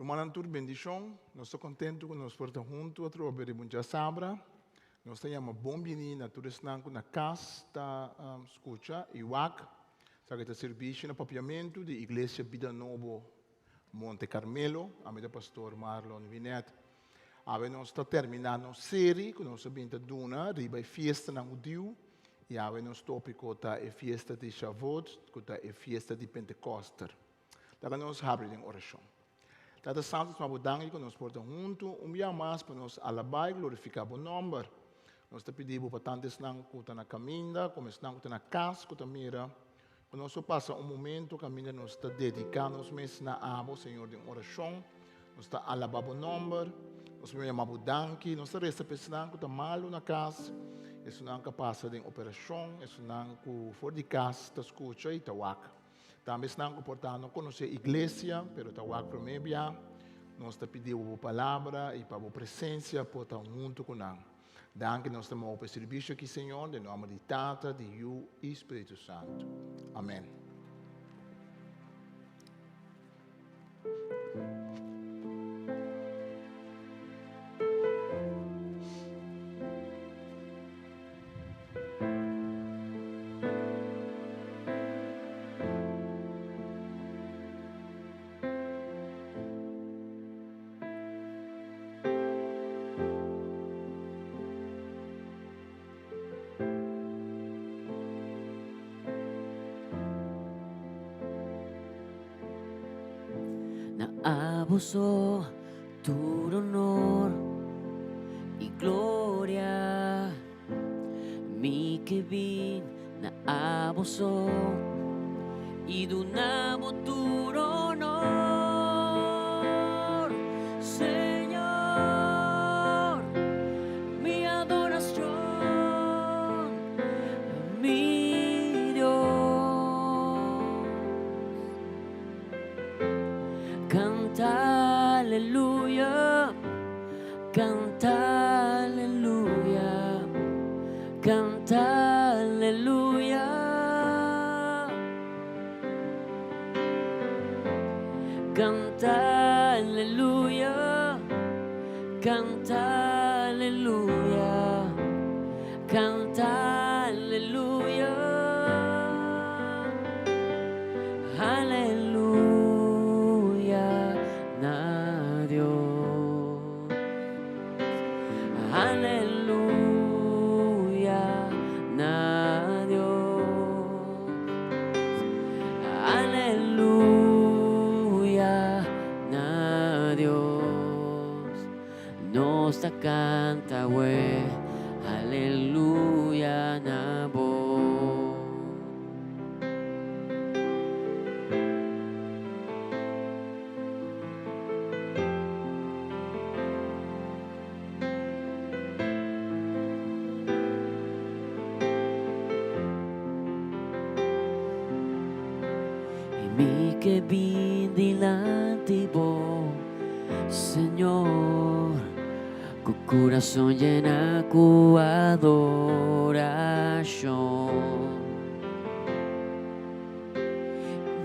Rumannan tur bendishon, nos ta kontentu ku nos por ta huntu atrobe riba un djasabra. Nos ta yama bon bini na tur esnan ku na kas ta skucha i wak. Esaki ta sirbishi na papiamentu di Iglesia Bida Nobo Monte Carmelo. Ami ta Pastor Marlon Winet. Awe nos ta terminá nos seri ku nos a bin ta duna riba e fiestanan hudiu i awe nos tópiko ta e fiesta di Shavuot ku ta e fiesta di Pentekòster. Laga nos habri den orashon. Tata Santu, nos bo danki ku nos por ta huntu un bia mas pa nos alabá i glorifiká bo nòmber. Nos ta pidi bo pa tantu esnan ku ta na kaminda komo esnan ku ta na kas ku ta mira ku nos por pasa un momento kaminda nos ta dediká nos mes na abo, Señor, den orashon. Nos ta alabá bo nòmber, nos ta yama bo danki, nos ta resa pa esnan ku ta malu na kas, esunnan ku a pasa den operashon, esunnan ku for di kas ta skucha i ta wak. Tambe esnan ku por ta no konosé iglesia, pero ta wak promé bia, nos ta pidi bo bo palabra i pa bo presensia por ta huntu ku nan. Danki nos ta moe pa e sirbisio aki, Señor, den nòmber di Tata, di Yu i Spiritu Santu. Amèn. Na abo so tur honor i gloria. Mi ke bin na abo so i duna bo tur honor. Señor, mi adoracion, mi Dios. Canta aleluya, canta aleluya, canta aleluya. Canta aleluya, canta aleluya, canta aleluya. Aleluya na Dios. Aleluya na Dios. Aleluya na Dios. Nos ta canta we, aleluya na bo. I mi ke bin dilanti bo, Señor, ku kurason yena ku adorashon.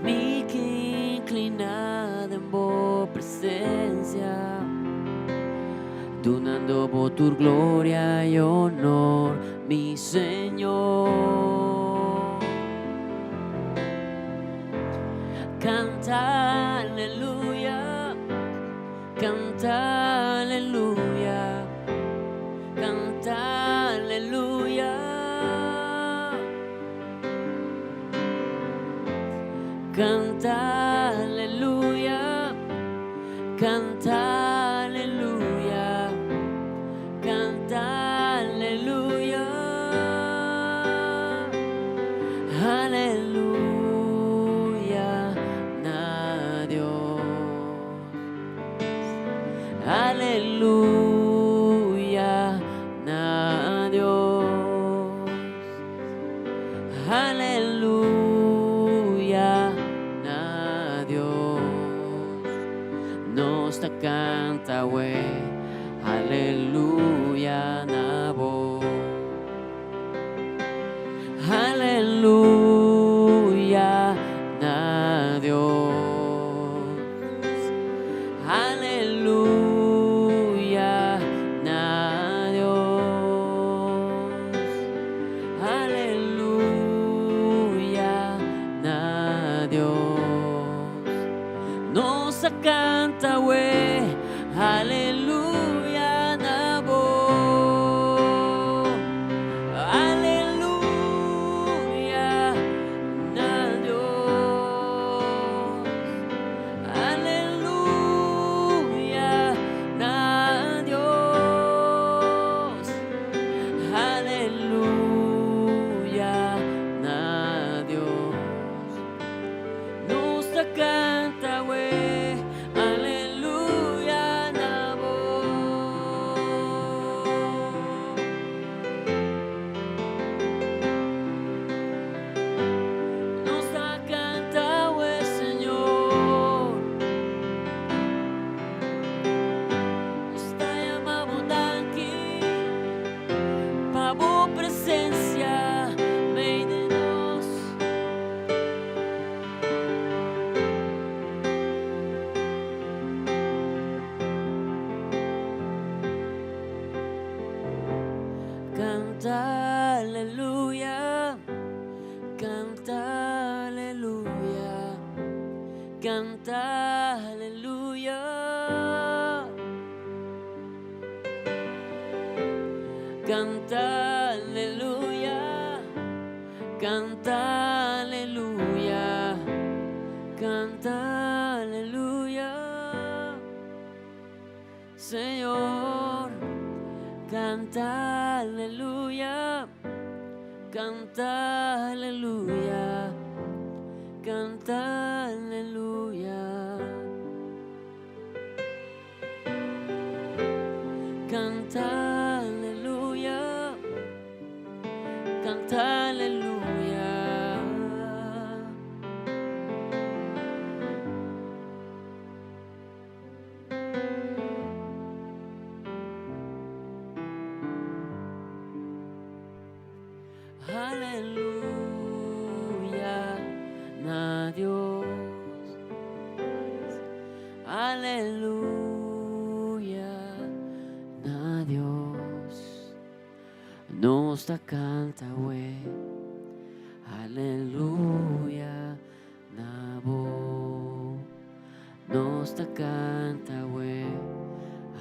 Mi ke inkliná den bo presensia, dunando bo tur gloria i honor, mi Señor. Canta aleluya, canta aleluya, canta aleluya. Canta aleluya, canta aleluya, canta aleluya. Aleluya na Dios. Aleluya na Dios. Aleluya na Dios. Nos ta canta we, aleluya na bo. Aleluya na Dios. Canta aleluya, canta aleluya, canta aleluya. Canta aleluya, canta aleluya, canta aleluya. Señor, canta aleluya, canta aleluya, canta aleluya. Canta aleluya, canta aleluya. Aleluya, na Dios. Aleluya, na Dios. Nos ta canta we. Aleluya, na bo. Nos ta canta we.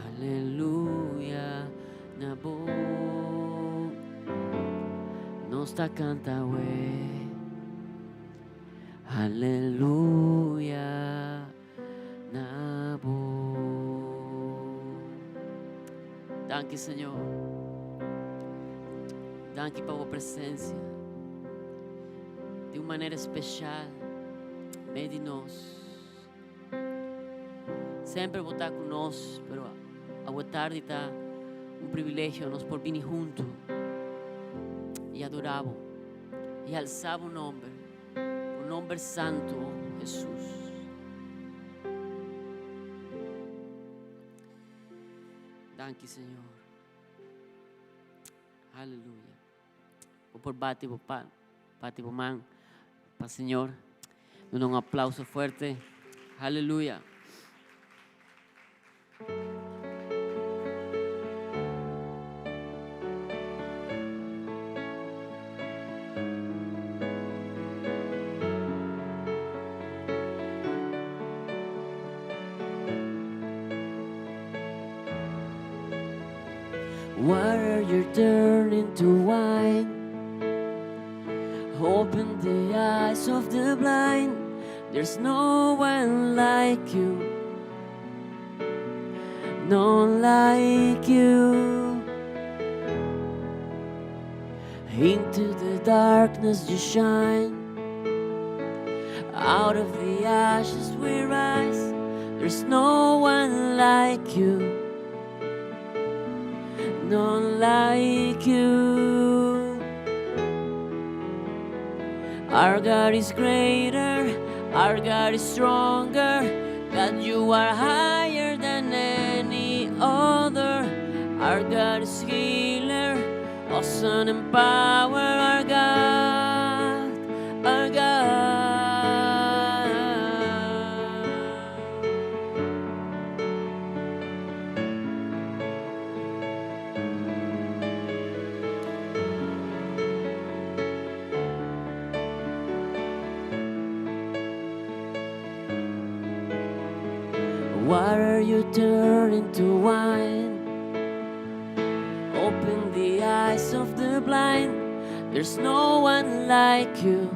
Aleluya, na bo. Nos ta canta we. Aleluya, na bo. Danki, Señor. Danki pa bo presencia. Di un manera special, medio di nos. Semper bo ta cu nos, pero awe tardi ta un privilegio nos por bini hunto y adora bo y alsa bo nomber, bo nomber santo, Jesus. Danki, Señor. Aleluya. Bo por bati bo pa, bati bo man pa Señor. Duna un aplauso fuerte. Aleluya. Water you turn into wine. Open the eyes of the blind. There's no one like you. None like you. Into the darkness you shine. Out of the ashes we rise. There's no one like you. None like you. Our God is greater, our God is stronger. God, you are higher than any other. Our God is healer, awesome in power. Our God, our God. Water you turn into wine. Open the eyes of the blind. There's no one like you.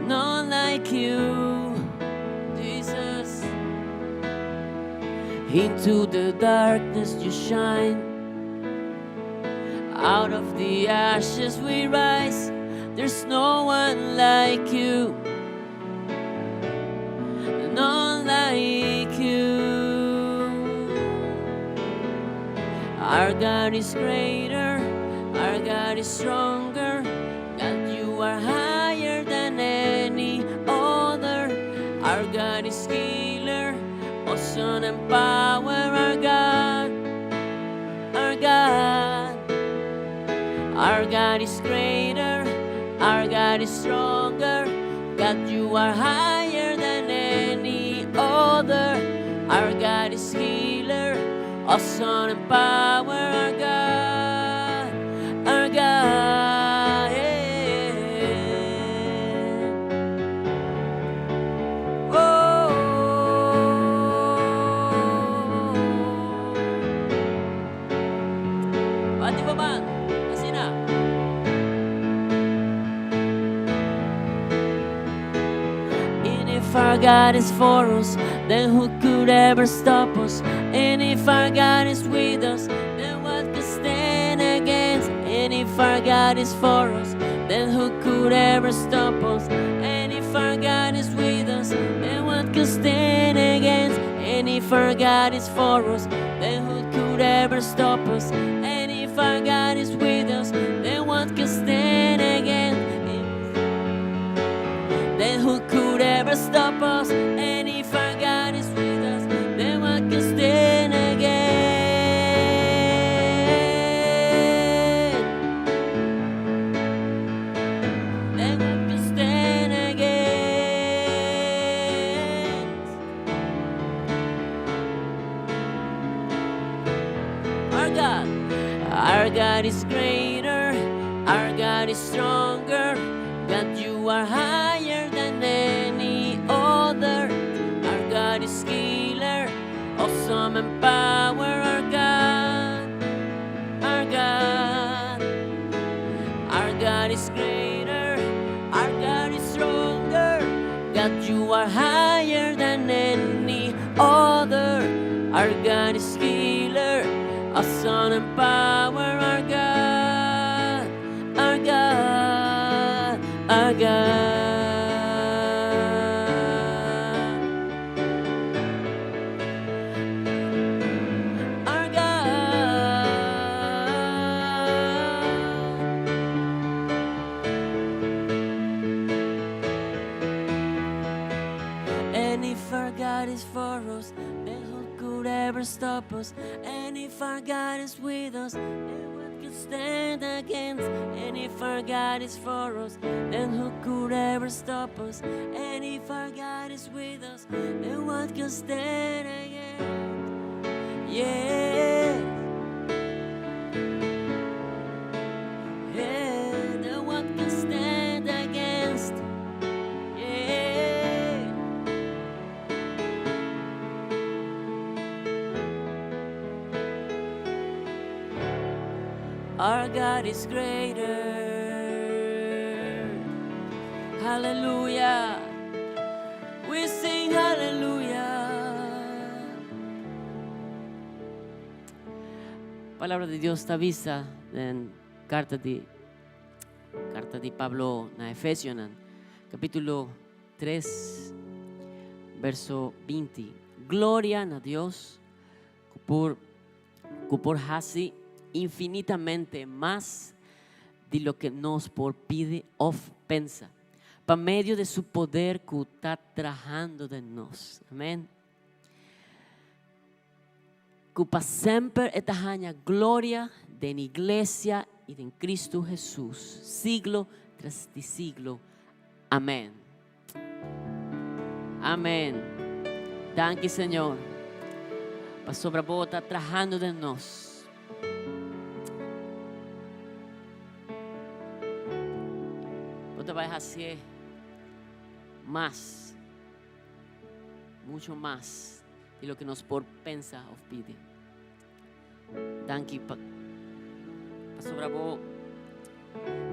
None like you, Jesus. Into the darkness you shine. Out of the ashes we rise. There's no one like you. None like you. Our God is greater, our God is stronger. God, you are higher than any other. Our God is healer, awesome and power. Our God, our God. Our God is greater, our God is stronger. God, you are higher than any other. Our God is healer, awesome in power. Our God. Bati bo man. Asina. And if our God is for us, then who could ever stop us? And if our God is with us, then what could stand against? And if our God is for us, then who could ever stop us? And if our God is with us, then what could stand against? And if our God is for us, then who could ever stop us? And if our God is with us, then what could stand against? Then who could ever stop us? And if our God is with us, then what can stand against? Then what can stand against? Our God, our God is greater, our God is stronger. God, you are higher than any other. Our God is healer, awesome and power. Our God, our God, our God is greater, our God is stronger. God, you are higher than any other. Our God is healer, awesome and power. Our God, our God, our God. Our God. And if our God is for us, then who could ever stop us? And if our God is with us, then what could stand against? And if our God is for us, then who could ever stop us? And if our God is with us, then what could stand against? Yeah. Yeah, then what can stand against? Yeah. Our God is greater. Hallelujah. We sing hallelujah. Palabra di Dios ta bisa den carta di Pablo na Efesionan, capítulo 3, verso 20. Gloria na Dios cu por haci infinitamente mas di loke nos por pidi of pensa, pa medio di su poder cu ta trahando den nos. Amen. Cu pa semper e ta haya gloria den iglesia y den Cristo Jesus, siglo tras di siglo. Amen. Amen. Danki, Señor. Pasobra bo ta trahando den nos. Bo ta bay haci mas, mucho mas di loke nos por pensa of pidi. Danki pa pasobra bo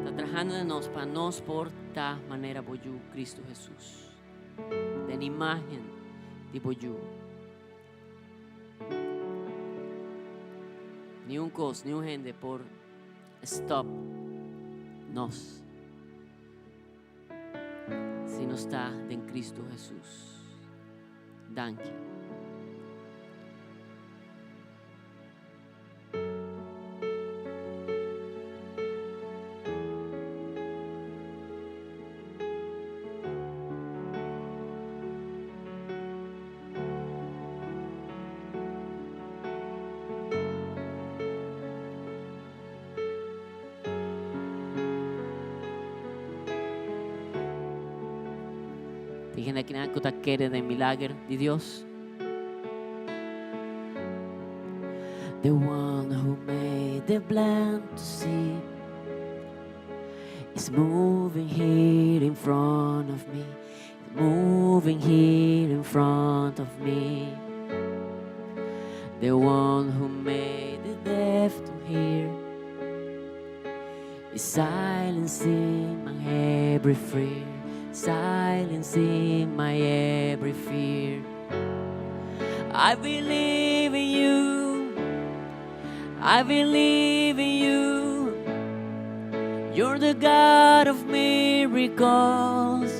ta trahando den nos pa nos por ta manera bo Yiu Cristo Jesus. Den imagen di bo Yiu. Ni un cos, ni un hende por stop nos si nos ta den Cristo Jesus. Danki. Tin hende aki cu ta kere den milager di Dios? The one who made the blind to see is moving here in front of me. Moving here in front of me. The one who made the deaf to hear. Is silencing my every fear, silencing my every fear. I believe in you. I believe in you. You're the God of miracles.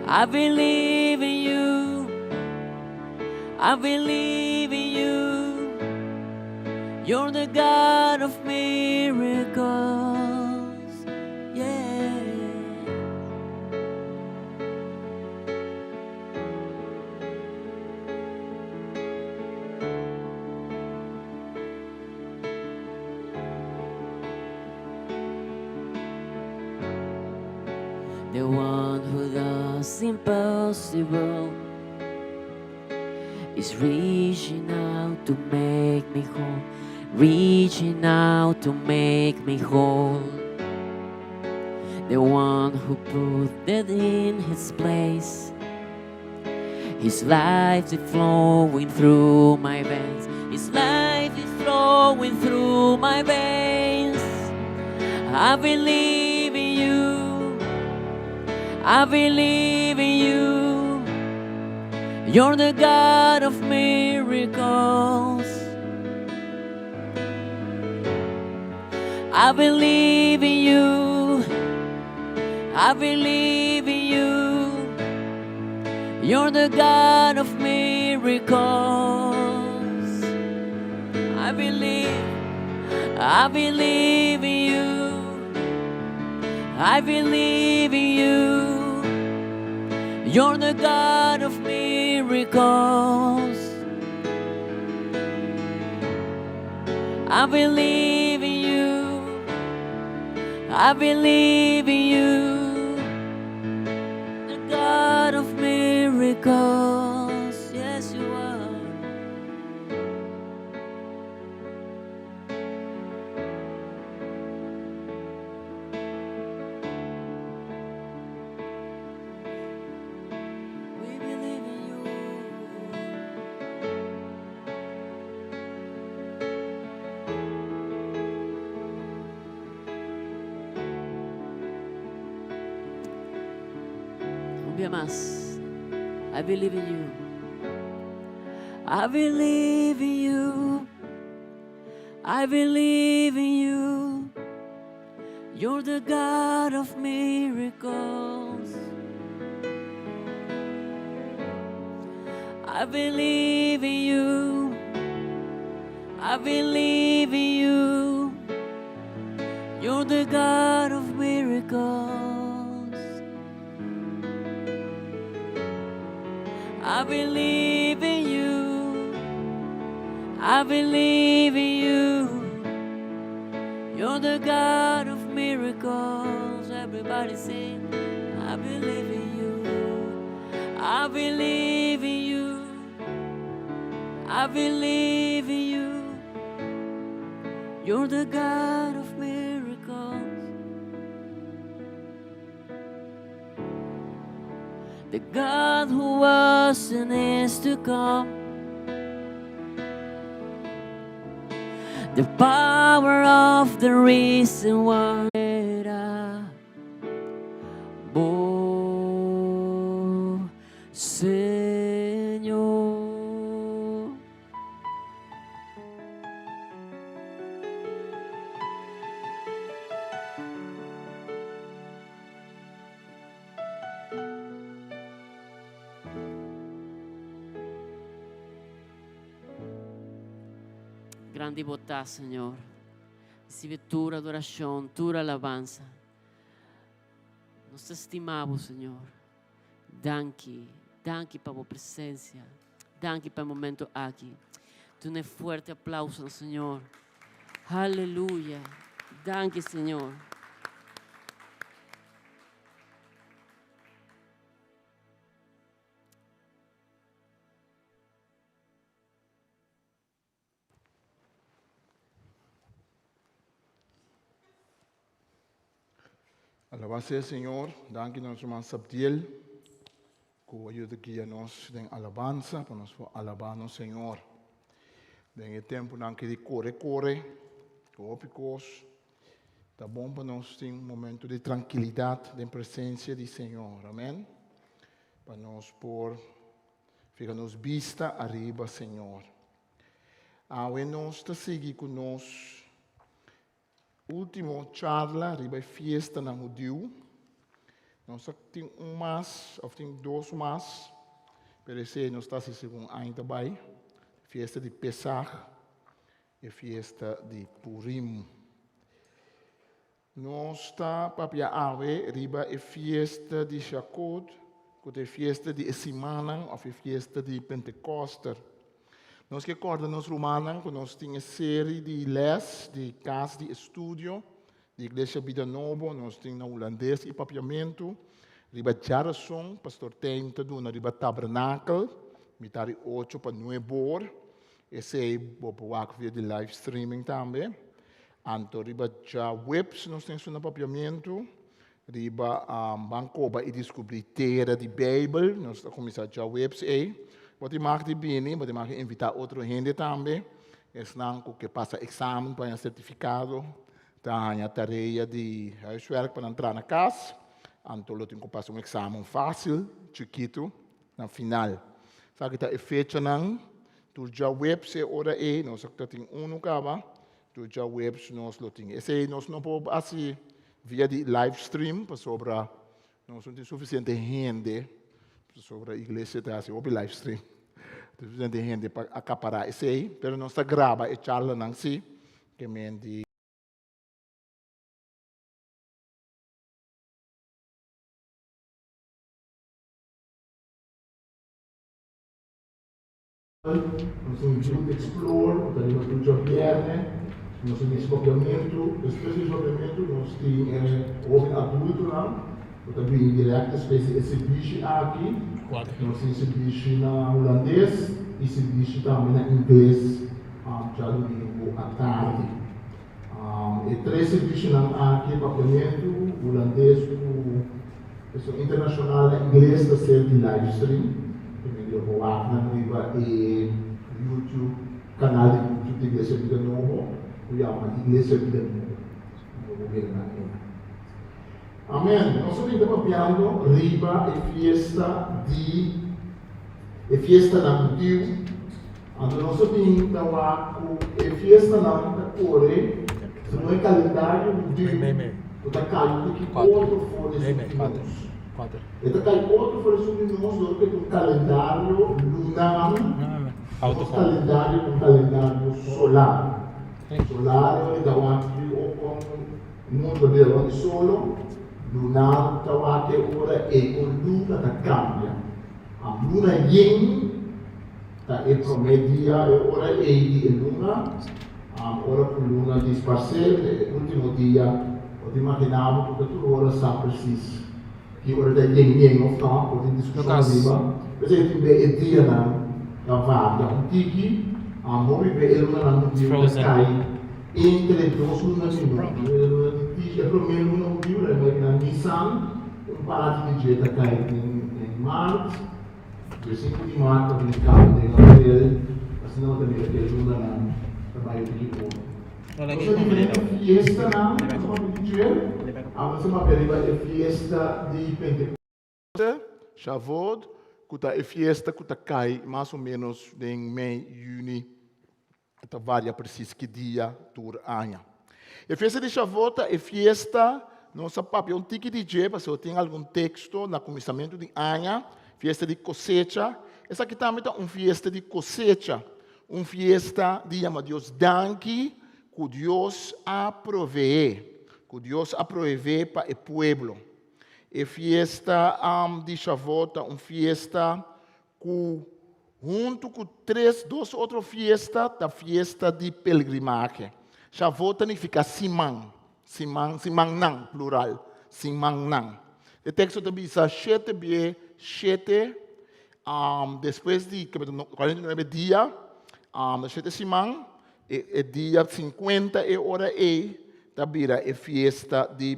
I believe in you. I believe in you. You're the God of miracles. Yeah. The one who does impossible is reaching out to make me whole, reaching out to make me whole. The one who put death in his place. His life is flowing through my veins. His life is flowing through my veins. I believe in you. I believe in you. You're the God of miracles. I believe in you. I believe in you. You're the God of miracles. I believe, I believe in you. I believe in you. You're the God of miracles. I believe in you. I believe in you. The God of miracles. Yes, you are. We believe in you. Un bia mas. I believe in you. I believe in you. I believe in you. You're the God of miracles. I believe in you. I believe in you. You're the God of miracles. I believe in you. I believe in you. You're the God of miracles. Everybody sing. I believe in you. I believe in you. I believe in you. You're the God of miracles. The God who was and is to come. The power of the risen one. Bo, Señor. Grandi bo ta, Señor. Recibi tur adoracion, tur alabansa. Nos ta stima bo, Señor. Danki, danki pa bo presencia. Danki pa e momento aki. Duna e fuerte aplauso na Señor. Aleluya. Danki, Señor. Alabá sea Señor, danki na nos ruman Sabdiel ku a yuda guia nos den alabansa pa nos por alabá nos Señor. Den e tempunan ki di kore kore. Ku hopi kos, ta bon pa nos tin un momento di trankilidat den presensia di Señor. Amen. Pa nos por fiha nos bista ariba Señor. Awe nos ta sigui ku nos último charla riba e fiestanan hudiu. Nos a tin un mas, of tin dos mas, pero esei nos ta hasi segun aña ta bai. Fiesta di Pesach e fiesta di Purim. Nos ta papia awe riba e fiesta di Shavuot, ku ta e fiesta di e simannan òf e fiesta di Pentekòster. Nos ke kòrda nos rumannan ku nos tin e seri di lès di kas di estudio di Iglesia Bida Nobo, nos tin na hulandes i papiamentu. Riba djarason Pastor Tijn ta duna riba tabernakel, mitar di ocho pa nuebe or. Esei bo por wak via di live streaming tambe. Anto riba djaweps nos tin esun na papiamentu. Riba Ban Koba i Diskubrí Tera di Beibel. Nos ta kuminsá djaweps ei. Bo tin mag di bini, bo tin mag di invitá otro hende tambe. Esnan ku ke pasa eksamen pa haña sertifikado ta haña tarea di huiswerk pa nan traha na kas. Anto lo tin ku pasa un eksamen fásil, chikitu. Na final. Esaki ta e fechanan. Tur djaweps e ora ei, nos ta tin unu kaba, tur djaweps nos lo tin. Esei nos no por hasi via di live stream pasobra nos no tin sufisiente hende, pasobra iglesia ta hasi hopi live stream. No tin sufisiente hende pa akapará esei, pero nos ta graba e charlanan si, ke men di. Nos tin Youth Explore ku ta riba tur djabièrnè. Nos tin despapiamentu. Despues di despapiamentu nos tin e hóben adultonan ku ta bini dirèkt despues di e sirbishi aki. Nos tin sirbishi na hulandes i sirbishi tambe na ingles djadumingu atardi. E tres sirbishinan aki, papiamentu, hulandes ku Esun internashonal na ingles ta ser di live stream, ku mi lo por wak nan riba e YouTube, kanal di YouTube di Iglesia Bida Nobo, ku yama Iglesia Bida Nobo. Nan lo por mira nan einan. Amen. Nos a bin ta papiando riba e fiesta di e fiestanan hudiu. Anto nos a bin ta wak ku e fiestanan ta kore segun e kalendario hudiu ku ta kai un tiki otro for di esun di nos. E ta kai otro for di esun di nos dor ku e ta un kalendario lunar, nos kalendario ta un kalendario solar. Solar e ta wak di kon mundu ta bira rònt di solo, lunar ta wak e ora ei kon luna ta kambia. A luna yen ta e promé dia, e ora ei di e luna, ora ku luna disparsé, ta e último dia. Bo ta imaginá bo ku ta tur ora sa presis ki ora ta yen yen òf nò, por tin diskushon ariba. P'esei tin be e dianan ta varia un tiki, hopi be e lunanan hudiu ta kai entre dos luna di nobo. E luna di Tish, e promé luna hudiu, la imaginá Nisan, Un parti di dje ta kai den mart, dje sinku di mart ta bini kaba den aprel, asina bo ta mira ku e lunanan ta bai un tiki otro. Nos a diferente fiestanan nos a papia di dje, awe nos a papia riba e fiesta di Pentekoste, Shavuot, ku ta e fiesta ku ta kai mas o ménos den mei yüni. E ta varia presis ki dia tur aña. E fiesta di Shavuot ta e fiesta, nos a papia un tiki di dje, pasobra tin algun teksto na kuminsamentu di aña, fiesta di kosecha. Esaki tambe ta un fiesta di kosecha, un fiesta di yama Dios danki ku Dios a proveé, ku Dios a proveé pa e pueblo. E fiesta di Shavuot ta un fiesta ku huntu ku tres dos otro fiesta ta fiesta di pelgrimahe. Shavuot ta nifiká siman, siman, simannan, plural, simannan. E teksto ta bisa shete bie shete, despues di 49 dia, shete siman, e e dia 50 e ora ei ta bira e fiesta di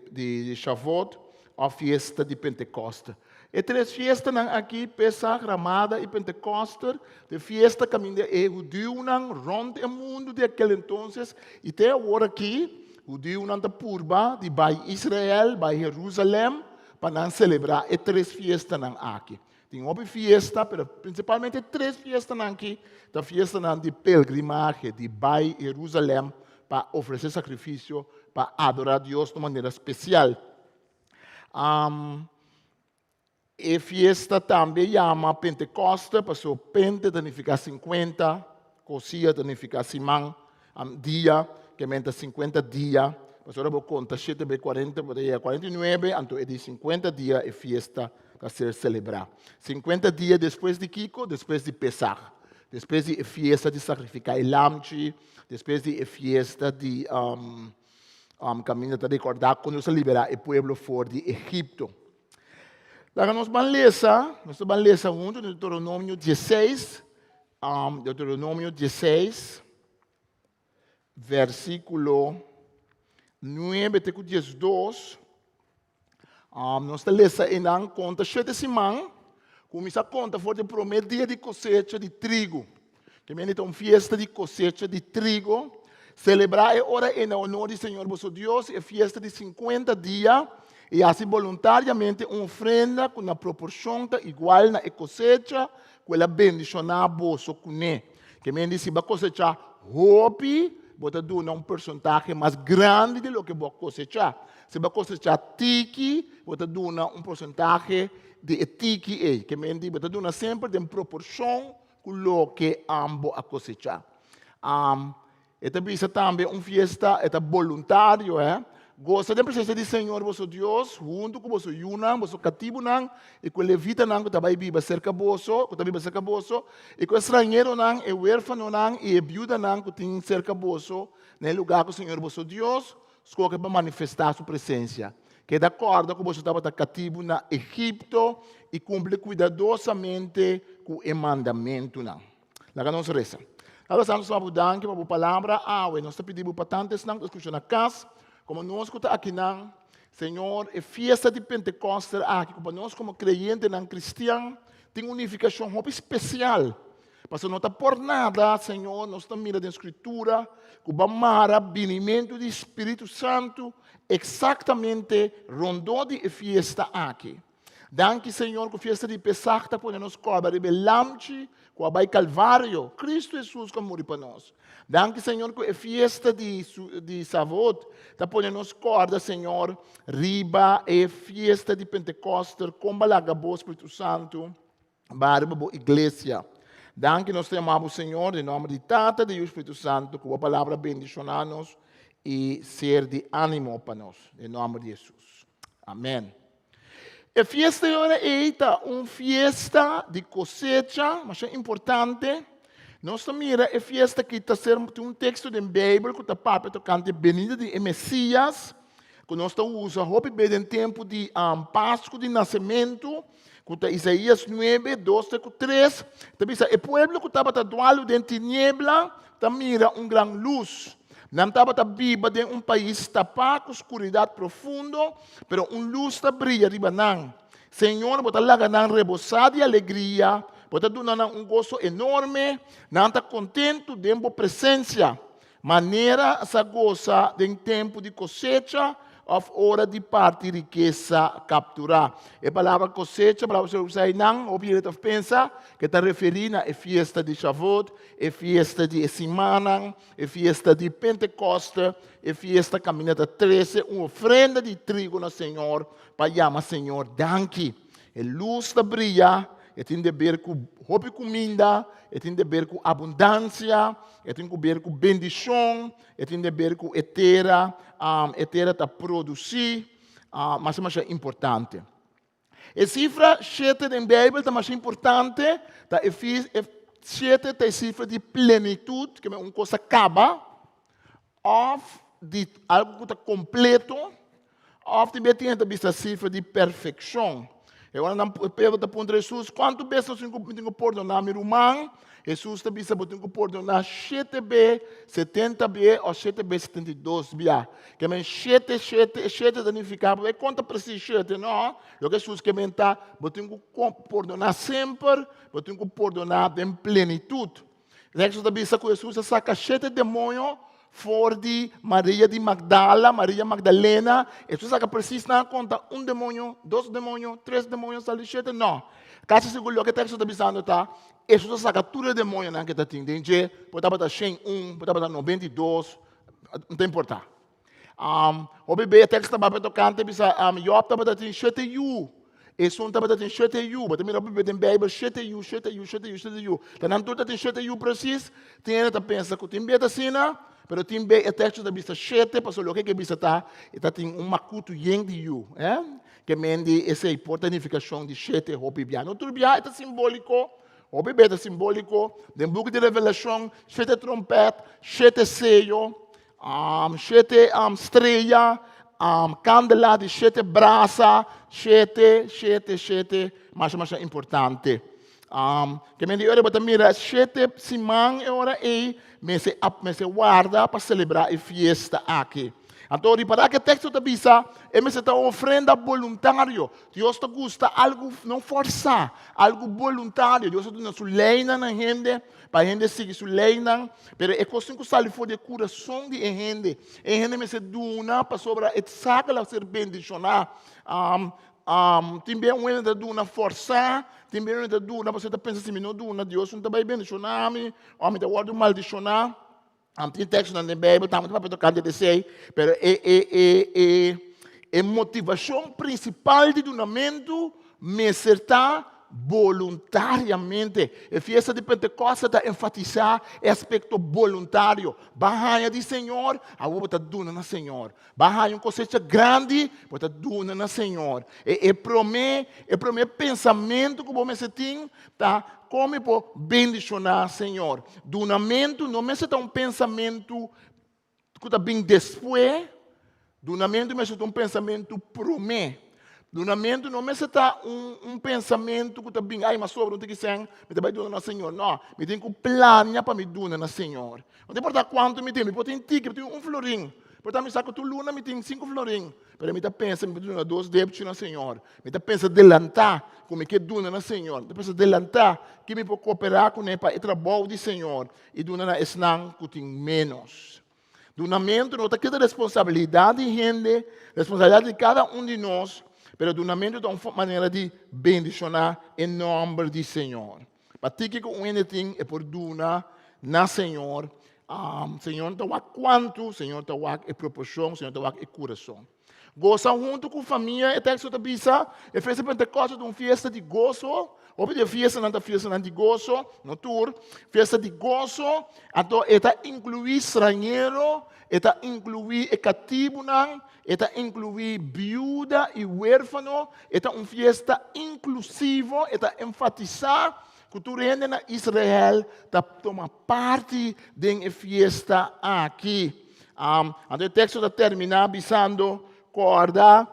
di Shavuot òf fiesta di Pentekoste. E tres fiestanan aki, Pesach, Ramada i Pentekoster, ta e fiesta kaminda e hudiunan rònt e mundu di akel entonces i te awor aki, hudiunan ta purba di bai Israel, bai Herusalèm, pa nan selebrá e tres fiestanan aki. Tin hopi fiesta, pero prinsipalmente e tres fiestanan aki ta fiestanan di pelgrimahe, di bai Herusalèm pa ofresé sakrifisio, pa adorá Dios na un manera spesial. E fiesta tambe yama Pentekoste, paso pente ta nifiká sinkuenta, kosia ta nifiká siman, dia, ke men ta sinkuenta dia. Pasobra ora bo konta shete be kuarenta, bo ta yega 49, anto e di sinkuenta dia e fiesta ta ser selebrá. Sinkuenta dia despues di kiko? Despues di Pesach, despues di e fiesta di sakrifiká e lamchi, despues di e fiesta di Kaminda ta rekordá kon Dios a liberá e pueblo for di Egipto. Laga nos ban lesa, nos ta ban lesa huntu Deuteronomio 16, Deuteronomio 16, versíkulo 9 te ku 12. Nos ta lesa einan konta shete siman, kuminsá konta for di e promé dia di kosecha di trigu. Ke mende ta un fiesta di kosecha di trigo. Selebrá e ora ei na onor di Señor boso Dios e fiesta di sinkuenta dia i hasi boluntariamente un ofrenda ku na proporshon ta igual na e kosecha ku el a bendishoná boso kuné. Ke mende si bo a kosechá hopi, bo ta duna un porsentahe mas grandi di loke bo a kosechá. Si bo a kosechá tiki, bo ta duna un porsentahe di e tiki ei. Ke mende bo ta duna semper den proporshon ku loke bo a kosechá. E ta bisa tambe un fiesta, e ta boluntario, eh. Gosa den presensia di Señor boso Dios, huntu ku boso yunan, boso katibunan, i ku e levitanan ku ta bai biba serka boso, ku ta biba serka boso, i ku e stranheronan, e wérfanonan i e biudanan ku tin serka boso na e lugá ku Señor boso Dios skohe pa manifestá su presensia. Keda kòrda ku boso tabata katibu na Egipto i kumpli kuidadosamente ku e mandamentunan. Laga nos resa. Tata Santu stima bo danki pa bo palabra awe. Nos ta pidi bo pa tantu esnan ku ta skucha na kas komo nos ku ta akinan. Señor, e fiesta di Pentekòster aki ku pa nos komo kreyentenan kristian tin un nifikashon hopi spesial. Pasobra no ta por nada, Señor, nos ta mira den Skritura ku bo a mara binimentu di Spiritu Santu eksaktamente rondó di e fiesta aki. Danki Señor ku fiesta di Pesach ta pone nos kòrda riba e lamchi ku a bai Kalvario, Kristu Hesus ku a muri pa nos. Danki Señor ku e fiesta di di Savot ta pone nos kòrda Señor riba e fiesta di Pentekòster kon bo a laga bo Spiritu Santu ba riba bo iglesia. Danki nos ta yama bo Señor den nòmber di Tata, di Yu, Spiritu Santu ku bo palabra bendishoná nos i ser di ánimo pa nos. Den nòmber di Hesus. Amèn. E fiesta di ora ei ta un fiesta di kosecha masha importante. Nos ta mira e fiesta aki ta ser tin un teksto den Beibel ku ta papia tokante benida di e Mesias, ku nos ta usa hopi be den tempu di Pasku di Nasementu, ku ta Isaías nuebe, dos te ku tres, ta bisa, E pueblo ku tabata dualu den tiniebla ta mira un gran lus. Nan tabata biba den un pais tapá ku skuridat profundo, pero un lus ta bria riba nan. Señor, bo ta laga nan rebosá di alegria, bo ta duna nan un goso enorme, nan ta kontentu den bo presensia, manera sa gosa den tempu di kosecha òf ora di parti rikesa kapturá. E palabra kosecha, palabra ku se usa einan, hopi hende ta pensa ku e ta referí na e fiesta di Shavuot, e fiesta di e simannan, E fiesta di Pentekoste, e fiesta kaminda ta trese un ofrenda di trigo na Señor pa yama Señor danki. E lus ta bria, e tin de ber ku hopi kuminda, e tin de ber ku abundansia, e tin ku ber ku bendishon, e tin de ber ku e tera, e tera ta produsí, masha masha importante. E sifra shete den Beibel ta masha importante, ta e e shete ta e sifra di plenitut, ke men un kos a kaba, òf di algu ku ta kompleto, òf tin bia tin hende ta bisa sifra di perfekshon. E ora nan Pedro ta puntra Hesus, kuantu bes nos tin ku mi tin ku pordoná mi ruman? Hesus ta bisa bo tin ku pordoná shete be, 70 be òf shete be 72 bia. Ke men shete, shete, shete ta nifiká, bo e konta presis shete, no. Loke Hesus ke men ta, bo tin ku pordoná semper, bo tin ku pordoná den plenitut. Teksto ta bisa ku Hesus a saka shete demoño for di Maria di Magdala, Maria Magdalena. Hesus a saka presis nan a konta un demoño, dos demoño, tres demoño, sali shete? No. Kasi sigur loke teksto ta bisando ta, Hesus a saka tur e demoñonan ke ta tin den dje, por tabata 101, por tabata 92, no ta importá. Hopi bes e teksto ta papia tokante bisa Job tabata tin shete yu. Esun tabata tin shete yu. Bo ta mira hopi bes den Beibel shete yu, shete yu, shete yu, shete yu. Ta nan tur ta tin shete yu presis? Tin hende ta pensa ku tin bes ta asina, pero tin bes e teksto ta bisa shete pasobra loke e ke bisa ta e ta tin un makutu yen di yu. Ke men di esei por ta nifikashon di shete hopi bia. No tur bia e ta simboliko. Hopi bes ta simboliko. Den buki di Revelashon shete trompèt, shete seyo. Shete strea, kandela di shete brasa, shete, shete, shete, masha masha importante. Ke men di ora bo ta mira shete siman e ora ei mester mester warda pa selebrá e fiesta aki. Anto ripará ke teksto ta bisa e mester ta un ofrenda boluntario. Dios ta gusta algu no forsá, algu boluntario. Dios a duna su leinan na hende Pa hende sigui su leinan, pero e kos tin ku sali for di e kurason di e hende. E hende mester duna pasobra e sa ku el a ser bendishoná. Tin bia un hende ta duna fòrsá, tin bia un hende ta duna pasobra e ta pensa si mi no duna Dios no ta bai bendishoná mi òf mi ta wòrdu maldishoná. Tin tekstonan den Beibel tambe ta papia tokante di esei, pero e e e e e motivashon prinsipal di dunamentu mester ta boluntariamente. E fiesta di Pentekòste ta enfatisá e aspekto boluntario. Bo a haña di Señor, awor bo ta duna na Señor. Bo a haña un kosecha grandi, bo ta duna na Señor. E e promé e promé pensamentu ku bo mester tin ta kon mi por bendishoná Señor. Dunamentu no mester ta un pensamentu ku ta bin despues, dunamentu mester ta un pensamentu promé. Dunamentu no mester ta un un pensamentu ku ta bin, ai m'a sobra un tiki sèn, mi ta bai duna na Señor. No, mi tin ku plania pa mi duna na Señor. No ta importá kuantu mi tin, mi por tin tiki, mi por tin un florin. Por ta mi sa ku tur luna mi tin sinku florin, pero mi ta pensa mi por duna dos depchi na Señor. Mi ta pensa delantá ku mi ke duna na Señor. Mi ta pensa delantá ke mi por kooperá kuné pa e trabou di Señor i duna na esnan ku tin ménos. Dunamentu no ta keda responsabilidat di hende, responsabilidat di kada un di nos, pero dunamentu ta un manera di bendishoná e nòmber di Señor. Pa tiki ku un hende tin e por duna na Señor. Señor no ta wak kuantu, Señor ta wak e proporshon, Señor ta wak e kurason. Gosa huntu ku famia, e teksto ta bisa. E fiesta di Pentekòste ta un fiesta di goso. Hopi di e fiestanan ta fiestanan di goso, no tur. Fiesta di goso, anto e ta inkluí strañero, e ta inkluí e katibunan, E ta inkluí biuda i huérfano. E ta un fiesta inklusivo. E ta enfatisá ku tur hende na Israel ta tuma parti den e fiesta aki. Anto e teksto ta terminá bisando, Kòrda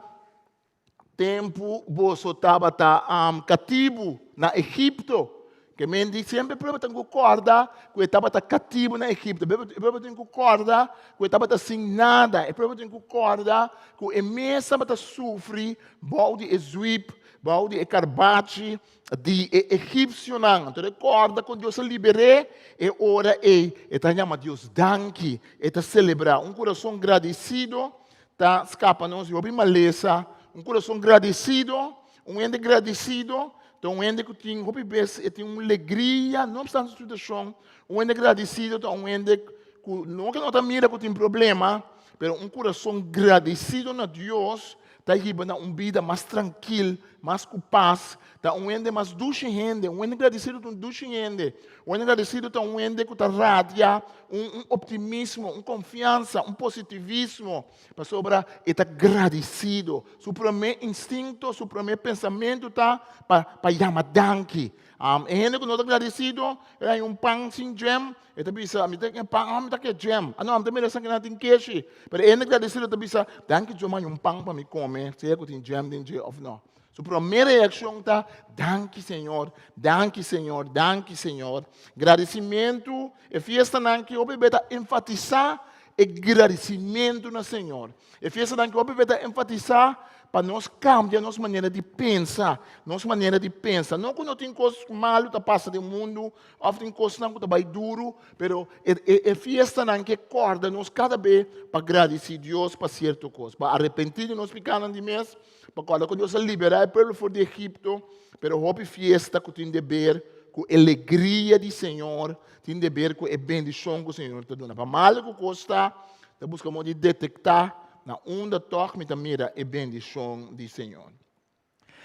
tempu boso tabata katibu na Egipto. Ke men di semper pueblo tin ku kòrda ku e tabata katibu na Egipto. E pueblo tin ku kòrda ku e tabata sin nada. E pueblo tin ku kòrda ku e mes tabata sufri bou di e zwip, bou di e karbachi di e egipsionan. Anto e kòrda kon Dios a liber'é, e ora ei e ta yama Dios danki, e ta selebrá. Un kurason gradisido ta skapa nos di hopi malesa. Un kurason gradisido, un hende gradisido ta un hende ku tin hopi bes e tin un legria no opstante su situashon. Un hende gradisido ta un hende ku no ke no ta mira ku tin problema, pero un kurason gradisido na Dios ta hiba na un bida mas trankil, mas ku pas, ta un hende mas dushi hende. Un hende gradisido ta un dushi hende. Un hende gradisido ta un hende ku ta radia un un optimismo, un konfiansa, un positivismo, pasobra e ta gradisido. Su promé instinto, su promé pensamentu ta pa pa yama danki. E hende ku no ta gradisido, e haña un pan sin djem, E ta bisa, mi ta ke pan, ah, mi ta ke jam. Ah, no, mi ta mira esaki nan tin keshi. Pero e hende gradisido ta bisa, danki Dios mi haña un pan pa mi kome, sea ku tin jam den dje òf no. Su promé reakshon ta, Danki Señor, danki Señor, danki Señor. Gradisimentu, e fiestanan ki hopi be ta enfatisá e gradisimentu na Señor. E fiestanan ki hopi be ta enfatisá pa nos kambia nos manera di pensa, nos manera di pensa. No ku no tin kos malu ta pasa den mundu òf tin kosnan ku ta bai duru, pero e e fiestanan ke kòrda nos kada be pa gradisí Dios pa sierto kos, pa arepentí di nos pikánan di mes, Pa kòrda ku Dios a liberá e pueblo for di Egipto, pero hopi fiesta ku tin deber ku e legria di Señor, tin deber ku e bendishon ku Señor ta duna. Pa malu ku kos ta, ta buska moda di detektá na unda tòg mi ta mira e bendishon di Señor.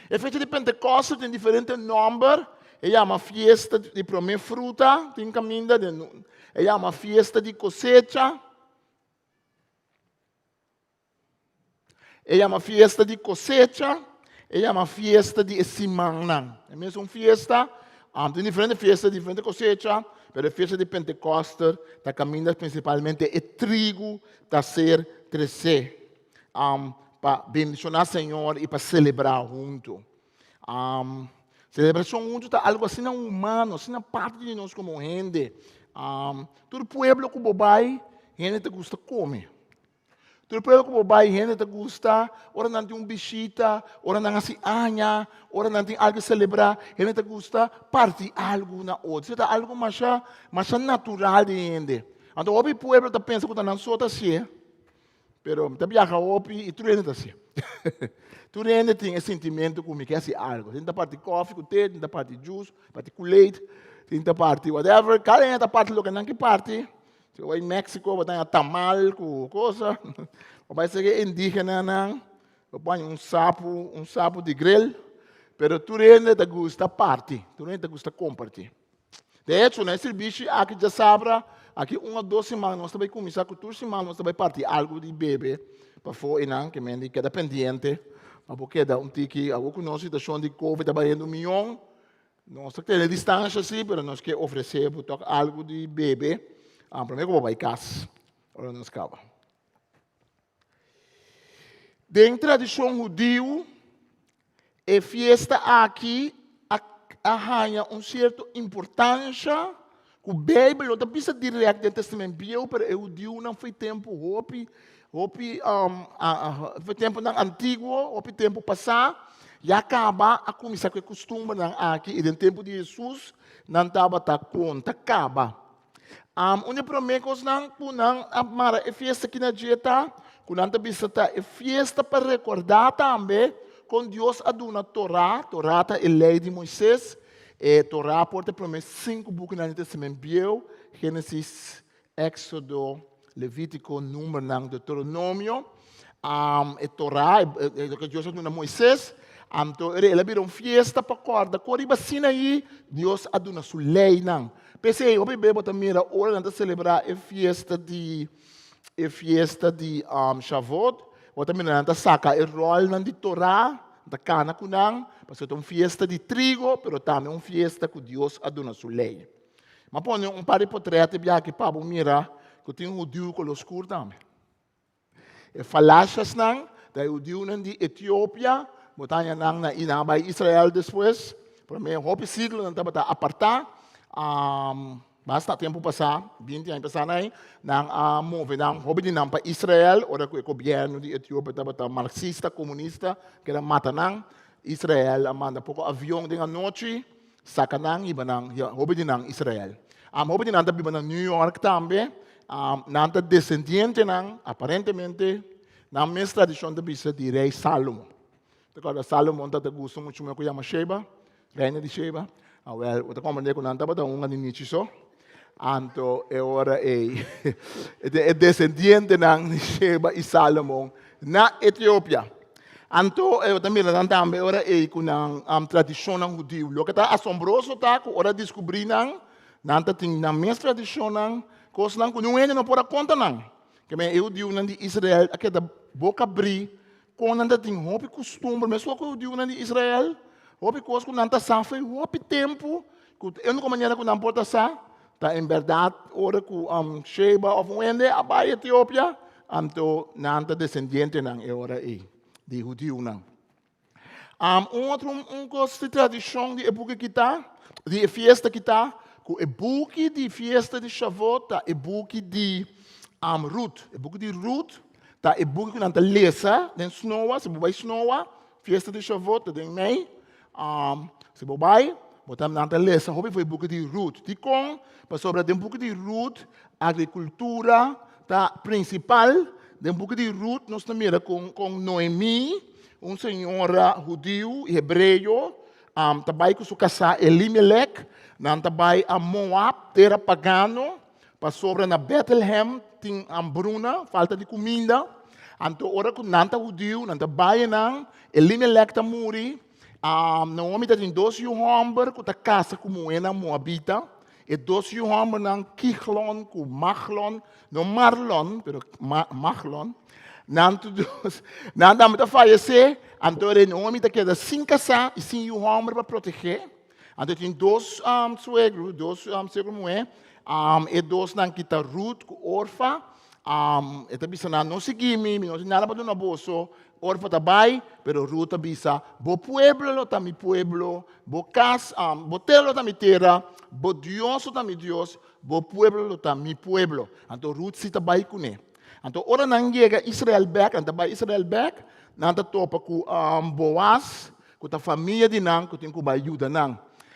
E fecha di Pentekòste tin diferente nòmber. E yama fiesta di promé fruta, tin kaminda den, e yama fiesta di kosecha. E yama fiesta di kosecha, e yama fiesta di e simannan. E mesun fiesta, um, tin diferente fiesta, diferente kosecha, pero e fiesta di Pentekoster ta kaminda prinsipalmente e trigu ta ser tresé um, pa bendishoná Señor i pa selebrá huntu. Um, selebrashon huntu ta algu asina humano, asina parti di nos komo hende. Um, tur pueblo ku bo bai, hende ta gusta kome. Tur pueblo ku bo bai hende ta gusta ora nan tin un bishita, ora nan hasi aña, ora nan tin algu selebrá, hende ta gusta parti algu na otro. Esei ta algu masha masha natural di hende. Anto hopi pueblo ta pensa ku ta nan so ta hasié, pero mi ta biaha hopi i tur hende ta hasié. Tur hende tin e sintimentu ku mi ke hasi algu. Tin ta parti kòfi ku te, tin ta parti juice, parti kool-aid, tin ta parti whatever. Kada hende ta parti loke nan ke parti. Si bo bai Mexico, bo ta haña tamal ku cosa. Bo bai serka e indígenanan, bo por haña un sapu, un sapu di grill. Pero tur hende ta gusta parti, tur hende ta gusta kompartí. De hecho, na e sirbishi aki djasabra, aki un o dos siman nos ta bai kuminsá ku tur siman nos ta bai parti algu di bebe pafó einan, ke men di keda pendiente pa bo keda un tiki. Awor ku nos situashon di covid ta bayendo mion, Nos ta tene distansha sí, pero nos ke ofresé bo tòg algu di bebe promé ku bo bai kas ora nos kaba. Den tradishon hudiu, e fiesta aki a a haña un sierto importansha ku Beibel no ta bisa dirèkt den Tèstamènt Bieu, pero e hudiunan fo'i tempu hopi hopi fo'i tempunan antiguo, hopi tempu pasá, ya kaba a kuminsá ku e kustumbernan aki i den tempu di Hesus nan tabata konta kaba. Un di e promé kosnan ku nan a mara e fiesta aki na dje ta ku nan ta bisa ta e fiesta pa rekordá tambe kon Dios a duna Torá, Torá ta e lei di Moises, e Torá por ta e promé sinku bukinan di Tèstamènt Bieu, Génesis, Éxodo, Levítico, Númeronan, Deuteronomio, e Torá, e loke Dios a duna Moisés, anto el a bira un fiesta pa kòrda ku riba Sinaí Dios a duna su leinan. P'esei hopi bes bo ta mira ora nan ta selebrá e fiesta di e fiesta di Shavuot, bo ta mira nan ta saka e ròlnan di Torá, nan ta kana ku nan, pasobra ta un fiesta di trigo, pero tambe un fiesta ku Dios a duna su lei. M'a pone un par di potrèt e biaha aki pa bo mira ku tin hudiu koló skur tambe. E falashasnan ta e hudiunan di Etiopia, bo ta haña nan na i nan a bai Israel despues. Promé hopi siglo nan tabata apartá. Basta tempu pasá, binti aña pasá nan, nan a move nan hopi di nan pa Israel ora ku e gobièrnu di Etiopia tabata marksista, komunista, keda mata nan. Israel a manda poko avion den anochi. Saka nan hiba nan, ya, hopi di nan Israel. Hopi di nan ta biba na New York tambe. Nan ta desendientenan, aparentemente, nan mes tradishon ta bisa di rei Salomo. Ta kòrda Salomon tabata gusta muchu muhé ku yama Sheba, reina di Sheba. Awèl, bo ta komprendé ku nan tabata hunga di nichi so. Anto e ora ei, e desendientenan di Sheba i Salomon na Etiopia. Anto e ta mira nan tambe e ora ei ku nan tradishonnan hudiu. Loke ta asombroso ta ku ora diskubrí nan, nan ta tin nan mes tradishonnan, kosnan ku niun hende no por a konta nan. Ke men e hudiunan di Israel a keda boka abrí kon nan ta tin hopi kustumber, meskos ku e hudiunan di Israel, hopi kos ku nan ta sa for hopi tempu, ku e úniko manera ku nan por ta sa ta en bèrdat ora ku Sheba òf un hende a bai Etiopia, anto nan ta desendientenan e ora ei di hudiunan. Un otro un kos di tradishon di e buki ki ta, di e fiesta ki ta, ku e buki di fiesta di Shavuot ta e buki di Ruth. E buki di Ruth ta e buki ku nan ta lesa den snoa, si bo bai snoa, fiesta di Shavuot ta den mei, si bo bai, bo ta nan ta lesa hopi for e buki di Ruth. Dikon? Pasobra den buki di Ruth agrikultura ta prinsipal. Den buki di Ruth nos ta mira kon kon Noemí, un señora hudiu i hebreo, ta bai ku su kasá Elimelek, nan ta bai a Moab, tera pagano, pasobra na Bètlehèm tin hambruna, falta di kuminda. Anto ora ku nan ta hudiu, nan ta bai einan, Elimelek ta muri, Naomi ta tin dos yu hòmber ku ta kasa ku muhénan moabita. E dos yu hòmbernan, Kihlon ku Mahlon, no Marlon, pero Mahlon, nan tur dos, nan tambe ta fayesé. Anto e Naomi ta keda sin kasá i sin yu hòmber pa protegé. Anto tin dos suegro, dos suegro muhé, e dosnan ki ta Ruth ku Orfa. E ta bisa nan, No sigui mi, mi no tin nada pa duna boso. Orfa ta bai, pero Ruth ta bisa, Bo pueblo lo ta mi pueblo, bo kas, bo tera lo ta mi tera, bo Dios lo ta mi Dios, bo pueblo lo ta mi pueblo. Anto Ruth si ta bai kuné. Anto ora nan yega Israel bèk, nan ta bai Israel bèk, nan ta topa ku Boaz, ku ta famia di nan ku tin ku bai yuda nan.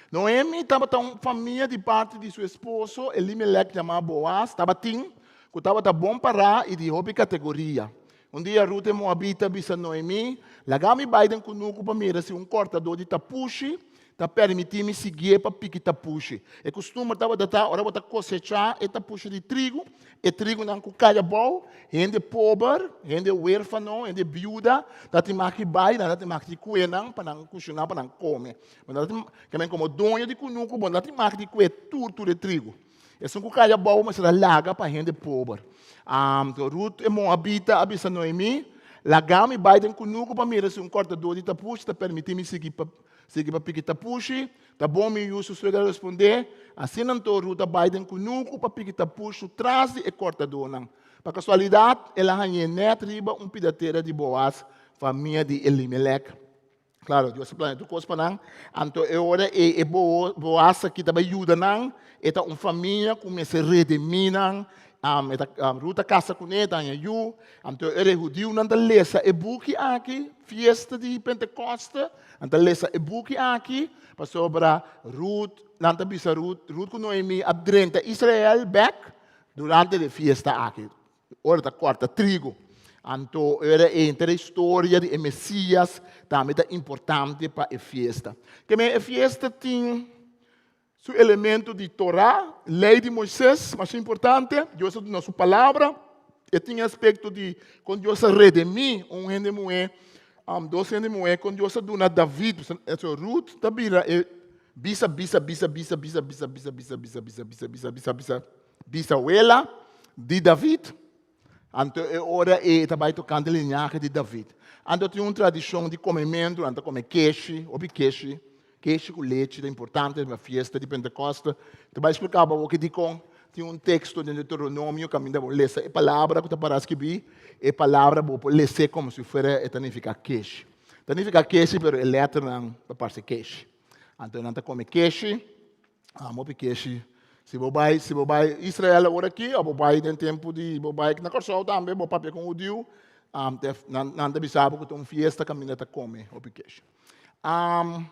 Noemi tabata un famia di parti di su esposo Elimelek yamá Boaz tabatin, ku tabata bon pará i di hopi kategoria. Un dia Rut e moabita bisa Noemí, Laga mi bai den kunuku pa mira si un kòrtadó di tapushi ta permití mi siguié pa piki tapushi. E kustumber tabata ta ora bo ta kosechá e tapushi di trigu, e trigunan ku kai abou, hende pober, hende wérfano, hende biuda ta tin mag di bai, nan ta tin mag di kue nan pa nan kushiná, pa nan kome. Bo no ta tin, ke komo doño di kunuku bo no ta tin mag di kue tur tur e trigu. Esun ku kai abou mester a laga pa hende pober. Anto Rut e moabita a bisa Noemí, Laga mi bai den kunuku pa mira si un kòrtadó di tapushi ta permití mi sigui pa sigui pa piki tapushi. Ta bon, mi yu, su suegra a respondé. Asina anto Rut a bai den kunuku pa piki tapushi su tras di e kòrtadónan. Pa kasualidat, el a hañ'é nèt riba un pida tera di Boaz, famia di Elimelek. Claro, Dios a plania tur cos pa nan. Anto e ora e, e bo, Boaz aki ta bai yuda nan. E ta un famia ku mester redimí nan. Um, e ta, um, Ruth a kasa kuné, ta haña yu. Anto e ora e hudiunan ta lesa e buki aki, fiesta di Pentekoste. Nan ta lesa e buki aki pasobra Ruth, nan ta bisa Ruth, Ruth ku Noemi a drenta Israel bèk durante di e fiesta aki. Ora ta kòrta trigo. Anto ora e henter e historia di e Mesias tambe ta importante pa e fiesta. Keme e fiesta tin su elemento di Torá, lei di Moises, masha importante, Dios a duna su palabra. E tin e aspekto di kon Dios a redemí un hende muhé, dos hende muhé, kon Dios a duna David, Ruth ta bira e bisa bisa bisa bisa bisa bisa bisa bisa bisa bisa bisa bisa bisa bisa Bisawela di David. Anto e ora ei ta bai tokante liñahe di David. Anto tin un tradishon di komementu, nan ta kome keshi, hopi keshi, keshi ku lechi ta importante na fiesta di Pentekoste. Ta bai splika bo awor dikon tin un teksto den Deuteronomio kaminda bo lesa e palabra ku ta para skibí, e palabra bo por les'é komo si fuera e ta nifiká keshi. Ta nifiká keshi pero e lèternan ta parse keshi. Anto nan ta kome keshi. Amo hopi keshi. Si bo bai, si bo bai Israel awor aki, o bo bai den tempu di, bo bai na Kòrsou tambe, bo papia ku un hudiu, um, te, nan, nan ta bisa bo ku ta un fiesta kaminda ta kome hopi keshi. Um,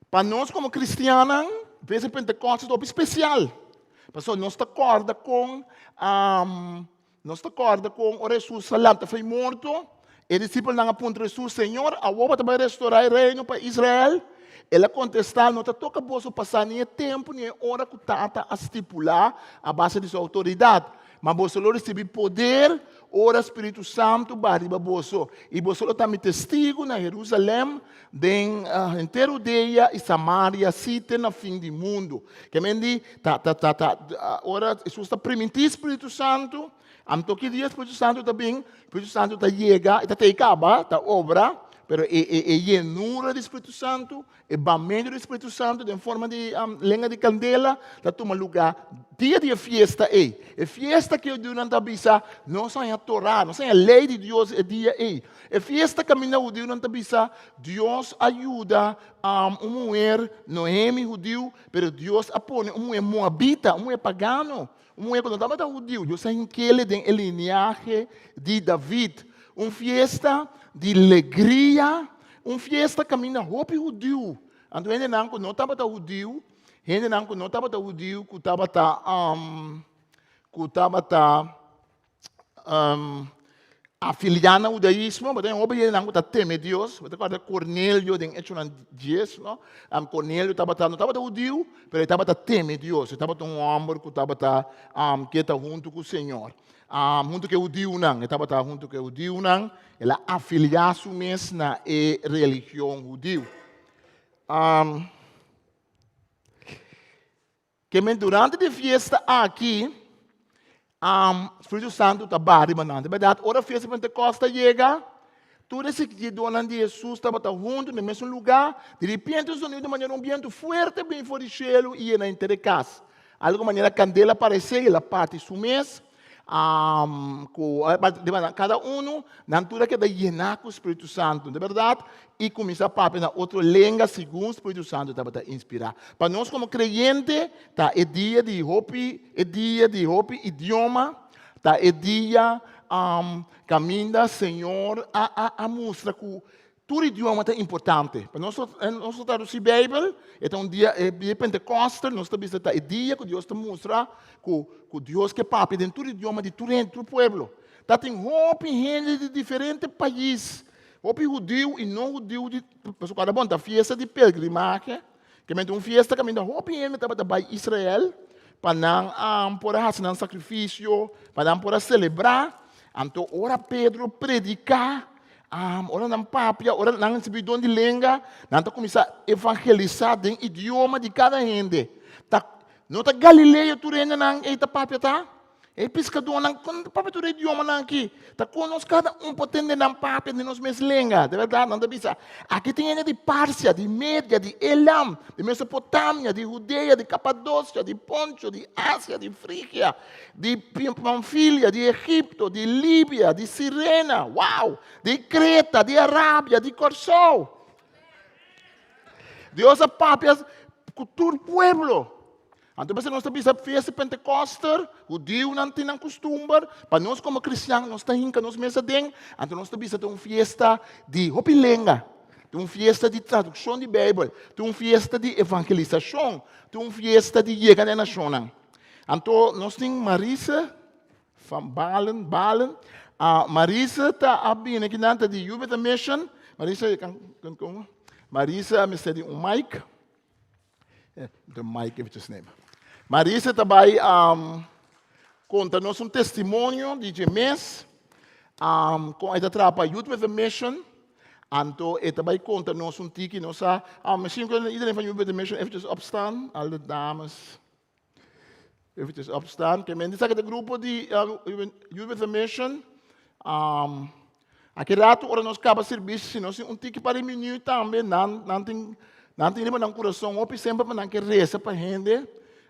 pa nos komo kristiannan, bes di Pentekòste ta hopi spesial. Pasobra nos ta kòrda kon, um, nos ta kòrda kon ora Hesus a lanta for di morto, e disipelnan a puntra Hesus, Señor, awor bo ta bai restorá e reino pa Israel? El a kontestá, No ta toka boso pasá ni e tempu ni e ora ku Tata a stipulá a base di su outoridat, ma boso lo risibí poder ora Spiritu Santu baha riba boso, i boso lo ta mi testigu na Herusalèm, den henter Hudea i Samaria, sí, te na fin di mundu. Ke men di, ta, ta, ta, ta, ora Hesus ta primintí Spiritu Santu, anto ki dia Spiritu Santu ta bin? Spiritu Santu ta yega, e ta tei kaba, ta obra, Pero e e e yenura di Spiritu Santu, e bamentu di Spiritu Santu den forma di lenga di kandela ta tuma lugá dia di e fiesta ei. E fiesta ku e hudiunan ta bisa, nos a haña Torá, nos a haña lei di Dios e dia ei. E fiesta kaminda hudiunan ta bisa, Dios a yuda un muher, Noemi hudiu, pero Dios a pone un muher moabita, un muher pagano, un muher ku no tabata hudiu, Dios a hink'el den e liniahe di David. Un fiesta di legria, un fiesta kaminda hopi hudiu, anto hendenan ku no tabata hudiu, hendenan ku no tabata hudiu ku tabata ku tabata afiliá na hudaismo, bo ta den hopi hendenan ku ta teme Dios, bo ta kòrda Cornelio den Echonan dies, no? Cornelio tabata, no tabata hudiu, pero e tabata teme Dios, e tabata un hòmber ku tabata keda huntu ku Señor, huntu ku e hudiunan, e tabata huntu ku e hudiunan, el a afiliá su mes na e religion hudiu. Ke men durante di fiesta aki, Spiritu Santu ta baha riba nan. Di bèrdat, ora fiesta di Pentekòst ta yega, tur e siguidónan di Hesus tabata huntu na e mesun lugá. Di repente un sonido manera un bientu fuerte bini for di shelu i yena henter e kas. Algu manera kandela aparesé i el a parti su mes. Ku kada unu, nan tur a keda yená ku Spiritu Santu, di bèrdat, i kuminsá papia na otro lenga segun Spiritu Santu tabata inspirá. Pa nos komo kreyente, ta e dia di hopi, e dia di hopi idioma, ta e dia kaminda Señor a a a mustra ku Tur idioma ta importante. Pa nos nos ta traduci Bijbel, e ta un dia, e dia di Pentekoste, nos ta bisa ta e dia ku Dios ta mustra ku ku Dios ke papia den tur idioma di tur hende, tur pueblo. Ta tin hopi hende di diferente pais, hopi hudiu i no hudiu di, pasobra kada bon ta fiesta di pelgrimahe, ke mester un fiesta kaminda hopi hende tabata bai Israel pa nan por a hasi nan sakrifisio, pa nan por a selebrá. Anto ora Pedro prediká, Ora nan papia, ora nan ricibi don di lenga, nan ta cuminsa evangelisa den idioma di cada hende. Ta, no ta Galileo tur hendenan ei ta papia ta? E piscadornan, con nan ta papia tur e idiomanan aki? Ta con nos cada un por tende nan papia den nos mes lenga? De berdad, nan ta bisa, aki tin hende di Parsia, di Media, di Elam, di Mesopotamia, di Judea, di Capadocia, di Ponto, di Asia, di Frigia, di Pamfilia, di Egipto, di Libia, di Sirena, wow, di Kreta, di Arabia, di Kòrsou. Dios a papia ku tur pueblo. Anto p'esei nos ta bisa fiesta di Pentekoster, hudiunan tin nan kustumber, pa nos komo kristian nos ta hinka nos mes aden, anto nos ta bisa ta un fiesta di hopi lenga, ta un fiesta di tradukshon di Beibel, ta un fiesta di evangelisashon, ta un fiesta di yega na e nashonnan. Anto nos tin Marise van Balen, Balen. Ah, Marise ta a bini aki nan, ta di Youth with a Mission. Marise, je kan, kan komen. Marise a mester di un mic. Eh, de mic eventjes nemen. Marise ta bai um, konta nos un testimonio di dje mes. Um, kon e ta traha pa Youth with a Mission. Anto e ta bai konta nos un tiki, nos sa, ah, misschien kunnen iedereen van Youth with a Mission eventjes opstaan, al de dames. Eventjes opstaan. Ke men di grupo di Youth with a Mission. Aki rato ora nos kaba servicio, si nos tin un tiki pa di minuut tambe, nan, nan tin, nan tin riba nan kurason hopi semper pa nan ke resa pa hende.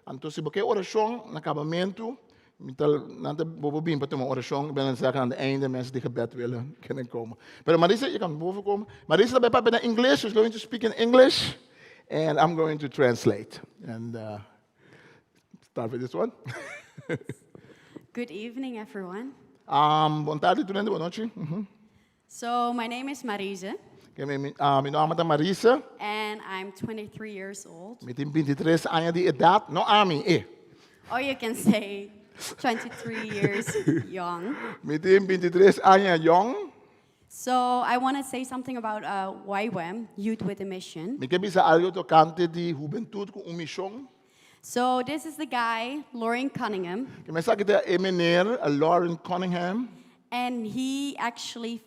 Anto si bo ke orashon na kabamentu, mi ta, nan ta bo por bin pa tuma orashon. Ik ben aan het zeggen aan het einde mensen die gebed willen kunnen komen. Pero Marisa, je kan boven komen. Marisa ta bai papia na Ingles, she's going to speak in English. And I'm going to translate. And start with this one. Good evening, everyone. Bon tardi, tur hende, bon nochi. So, my name is Marise. Ke mi nòmber ta Marise. And I'm 23 years old. Mi tin 23 aña di edat. No ami, e. Or you can say 23 years young. Mi tin 23 aña yòn. So, I want to say something about YWAM, Youth with a Mission. Mi ke bisa algu tokante di Hubentut ku un Mishon. So, this is the guy, Loren Cunningham. Ke men sa ki ta e meneer, Loren Cunningham. And he actually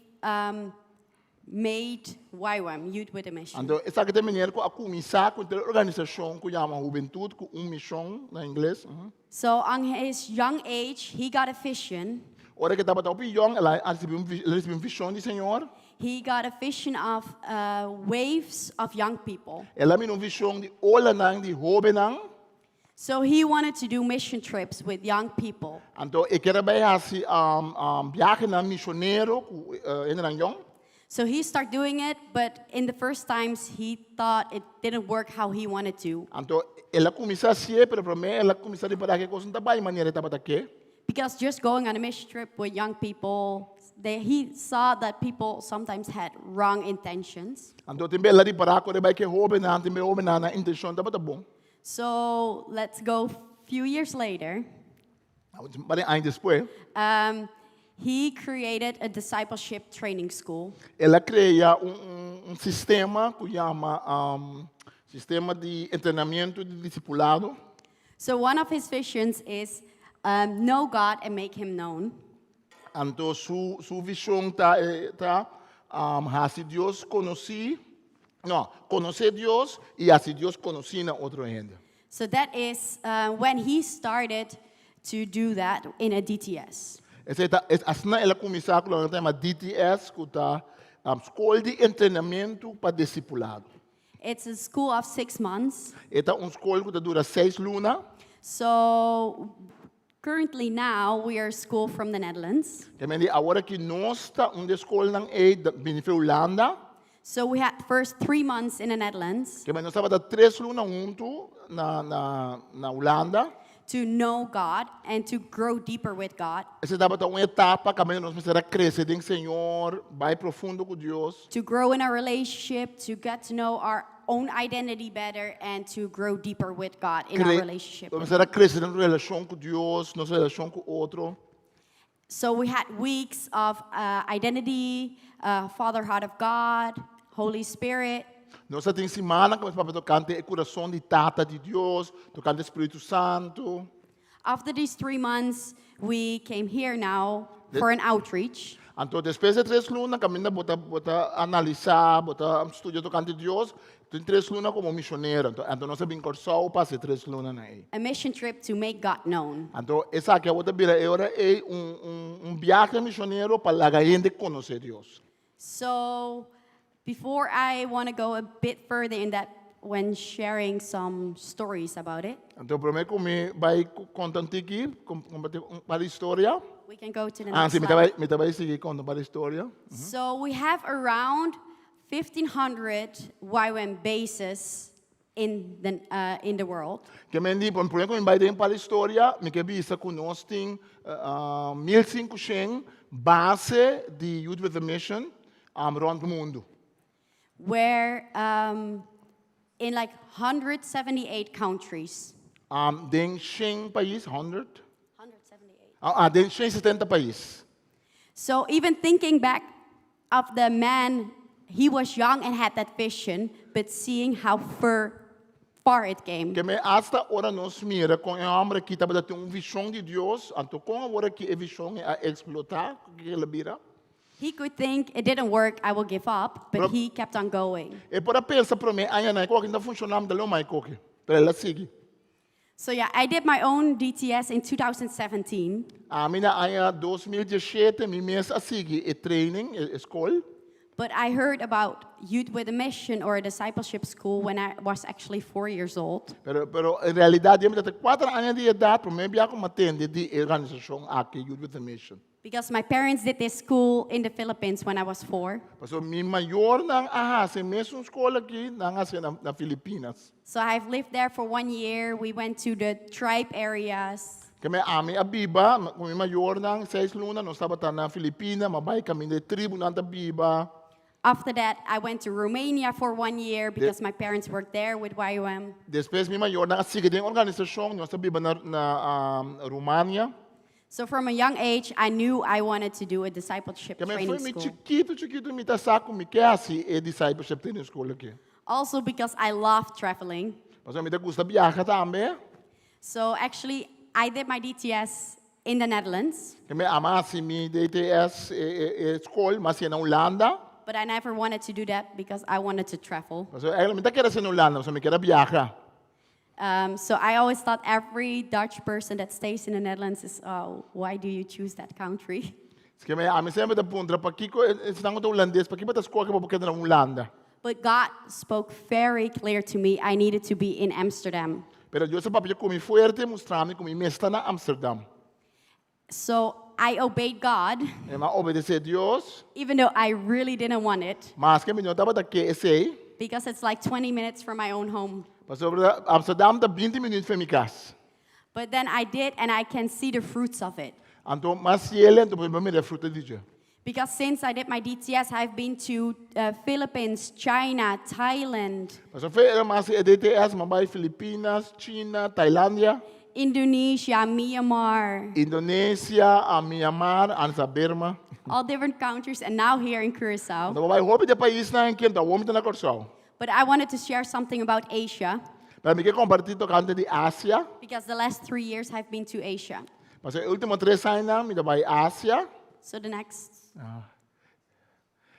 made YWAM, Youth with a Mission. Anto, esaki ta e meneer ku a kuminsá ku e organisashon ku yama Hubentut ku un Mishon na ingles. So, on his young age, he got a vision. Ora ku e tabata hopi yòn, el a risibí un el a risibí un vishon di Señor. He got a vision of waves of young people. El a mira un vishon di olanan di hóbennan. So he wanted to do mission trips with young people. Anto e kier a bai hasi biahenan mishonero ku hendenan yòn. So he start doing it, but in the first times he thought it didn't work how he wanted to. Anto el a kuminsá hasié, pero promé el a kuminsá ripará ku e kos no ta bai manera e tabata ke. Because just going on a mission trip with young people, they, he saw that people sometimes had wrong intentions. Anto tin bes el a ripará ku ora e bai ku e hóbennan, tin bes e hóbennan nan intenshon tabata bon. So let's go few years later. Varios aña despues. He created a discipleship training school. El a crea un, un sistema cu yama sistema di entrenamiento di discipulado. So one of his visions is know God and make him known. Anto su, su vision ta, ta haci Dios conoci, no, conoce Dios y haci Dios conoci na otro hende. So that is when he started to do that in a DTS. Esei ta, es, asina el a kuminsá ku loke nan ta yama DTS, ku ta um, Skol di Entrenamentu pa Disipulado. It's a school of 6 months. E ta un skol ku ta dura 6 luna. So currently now we are a school from the Netherlands. Ke men di awor aki nos ta un di e skolnan ei da bini for Hulanda. So we had first 3 months in the Netherlands Ke men nos tabata 3 luna huntu na Hulanda. To know God and to grow deeper with God, Esei tabata un etapa kaminda nos mester a krese den Señor, bai profundo ku Dios. To grow in our relationship, to get to know our own identity better, and to grow deeper with God in our relationship Nos with mester a krese den relashon ku Dios, nos relashon ku otro. So we had weeks of identity, fatherhood of God, Holy Spirit. Nos tabatin siman ku nos papia tokante e kurason di Tata di Dios, tokante Spiritu Santu. After these 3 months, we came here now for an outreach. Anto, despues di 3 luna, kaminda bo ta, bo ta analisá, bo ta studia tokante Dios, tin 3 luna komo mishonero. Anto, anto nos a bin Kòrsou pasa 3 luna ei. A mission trip to make God known. Anto, esaki a bira awor e un biahe mishonero pa laga hende konosé Dios. So before I want to go a bit further in that when sharing some stories about it, Anto, promé ku mi bai konta un tiki, kompartí un par di historia. We can go to the Ah, next si, mi slide. bai, mi bai sigui konta un par di historia. So we have around 1,500 YWAM bases in the world. Ke men di, promé ku mi bai den par di historia, mi ke bisa ku nos tin 1500 base di Youth with a Mission rònt mundu. Where in like 178 countries. Den 100 pais, 100? 178. Ah, den 170 pais. So even thinking back of the man, he was young and had that vision, but seeing how far it came. Ke men hasta ora nos mira kon e hòmber aki tabata tin un vishon di Dios, anto kon awor ku e vishon a eksplotá, ku el a bira. He could think it didn't work, I will give up, but he kept on going. E por a pensa promé, ai, no, kos no ta funshoná, no mas kos. Pero el a sigui. So yeah, I did my own DTS in 2017. Ami na aña 2017, mi mes a sigui e training, e skol. But I heard about Youth with a Mission or a discipleship school when I was actually 4 years old. Pero en realidat, mi tabatin 4 aña di edat, promé biaha ku m'a tende di organisashon aki, Youth with a Mission. Because my parents did this school in the Philippines when I was 4. Paso mi mayornan a hasi e mesun skol aki, nan a hasi na Filipinas. So I've lived there for one year. We went to the tribe areas. Ke men ami a biba, ku mi mayornan, 6 luna, nos tabata na Filipinas, m'a bai kaminda tribu nan ta biba. After that, I went to Romania for one year because my parents worked there with YWAM. Despues mi mayornan a sigui den organisashon, nos a biba na Rumania. So from a young age, I knew I wanted to do a discipleship Ke men training for di school. chikitu, chikitu, mi tabata sa ku mi ke hasi e discipleship training school aki. Also because I love traveling. Paso mi ta gusta biaha tambe. So actually, I did my DTS in the Netherlands, Ke men ami a hasi mi DTS e skol, mas na Hulanda. But I never wanted to do that because I wanted to travel. Paso eigenlijk mi no ker a hasi na Hulanda, paso mi ker a biaha. So I always thought every Dutch person that stays in the Netherlands is, "Oh, why do you choose that country?" Ke men ami semper ta puntra pakiko esnan ta hulandes, pakiko bo ta skohe pa bo keda na Hulanda? But God spoke very clear to me I needed to be in Amsterdam. Pero Dios a papia ku mi fuerte i mustra mi ku mi mester na Amsterdam. So I obeyed God, I m'a obedesé Dios. Even though I really didn't want it, Maske mi no tabata ke esei. Because it's like 20 minutes from my own home. Pasobra Amsterdam ta 20 minüt for mi kas. But then I did, and I can see the fruits of it. Anto m'a hasié, anto mi por mira e fruta di dje. Because since I did my DTS, I've been to Philippines, China, Thailand, Pasobra for di m'a hasi e DTS, m'a bai Filipinas, China, Tailandia, Indonesia, Myanmar, Indonesia, a Myanmar, ansa Burma. All different countries, and now here in Curacao. Anto m'a bai hopi di e paisnan aki, anto awor mi ta na Kòrsou. But I wanted to share something about Asia Pero mi ke kompartí tokante di Asia. Because the last 3 years I've been to Asia. Pasobra e último tres añanan mi ta bai Asia. So the next.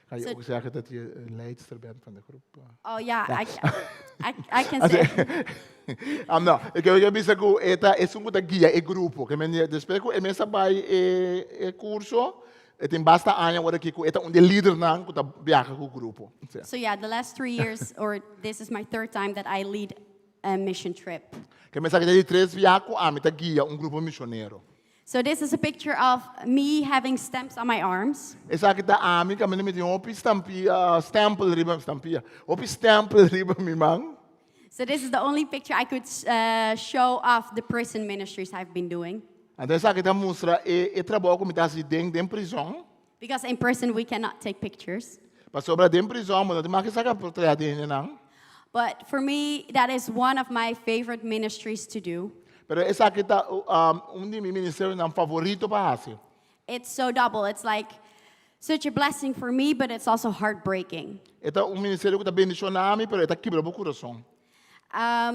Kan je ook zeggen dat je een leidster bent van de groep? Oh yeah, I can say. No, ik ke bisa ku e ta esun ku ta guia e grupo. Ke men despues ku e mes a bai e e kurso, e tin basta aña awor aki ku e ta un di e lidernan ku ta biaha ku grupo. So yeah, the last 3 years, or this is my third time that I lead a mission trip. Ke men esaki ta di tres biaha ku ami ta guia un grupo misionero. So this is a picture of me having stamps on my arms. Esaki ta ami kaminda mi tin hopi stampia, stempel riba, stampia, hopi stempel riba mi man. So this is the only picture I could show of the prison ministries I've been doing. Anto esaki ta mustra e e trabou ku mi ta hasi den den prizòn. Because in prison we cannot take pictures. Pasobra den prizòn bo no tin mag saka portrèt di hendenan. But for me, that is one of my favorite ministries to do. Pero esaki ta un di mi ministerionan favorito pa hasi. It's so double. It's like such a blessing for me, but it's also heartbreaking. E ta un ministerio ku ta bendishoná mi, pero e ta kibra bo kurason.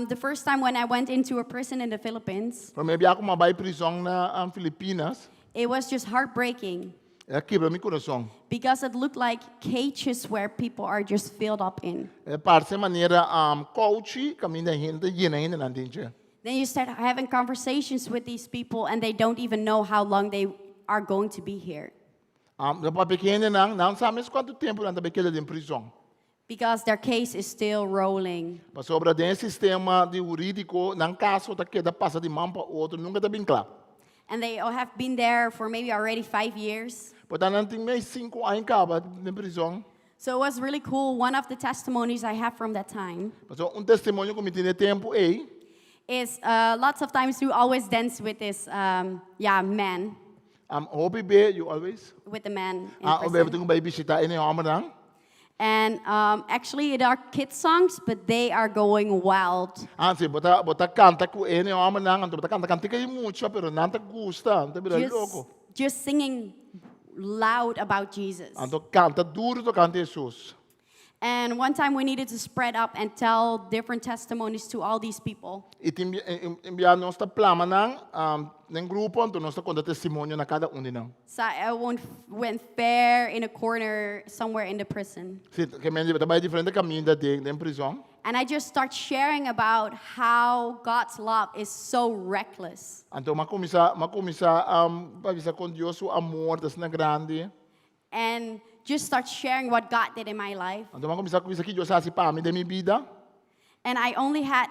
The first time when I went into a prison in the Philippines, Promé biaha ku m'a bai prizòn na Filipinas, it was just heartbreaking el a kibra mi kurason. Because it looked like cages where people are just filled up in. E parse manera kouchi kaminda hende yena hendenan den dje. Then you start having conversations with these people and they don't even know how long they are going to be here Bo papia ku hendenan, nan sa mes kuantu tempu nan ta bai keda den prizòn. Because their case is still rolling. Pasobra den e sistema di hurídiko, nan kaso ta keda pasa di man pa otro, nunka ta bin kla. And they all have been there for maybe already 5 years. Por ta nan tin mes 5 aña kaba den prizòn. So it was really cool. One of the testimonies I have from that time Pasobra un testimonio ku mi tin di e tempu ei, is lots of times we always dance with this yeah, man, Hopi be, you always? With the man in Ah, prison. bo tin ku bai bishitá e hòmbernan. And actually, it are kids songs, but they are going wild. Ah, si, bo ta, bo ta kanta ku e hòmbernan, anto bo ta kanta kantika di mucha, pero nan ta gusta, nan ta bira loko. Just singing loud about Jesus. Anto kanta duru tokante Hesus. And one time we needed to spread up and tell different testimonies to all these people. I tin bia nos ta plama nan den grupo, anto nos ta konta testimonio na kada un di nan. So I went fair in a corner somewhere in the prison. Si, ke men ta bai diferente kaminda den den prizòn. And I just start sharing about how God's love is so reckless. Anto m'a kuminsá pa bisa kon Dios su amor ta asina grandi. And just start sharing what God did in my life. Anto m'a kuminsá bisa kiko Dios a hasi pa mi den mi bida. And I only had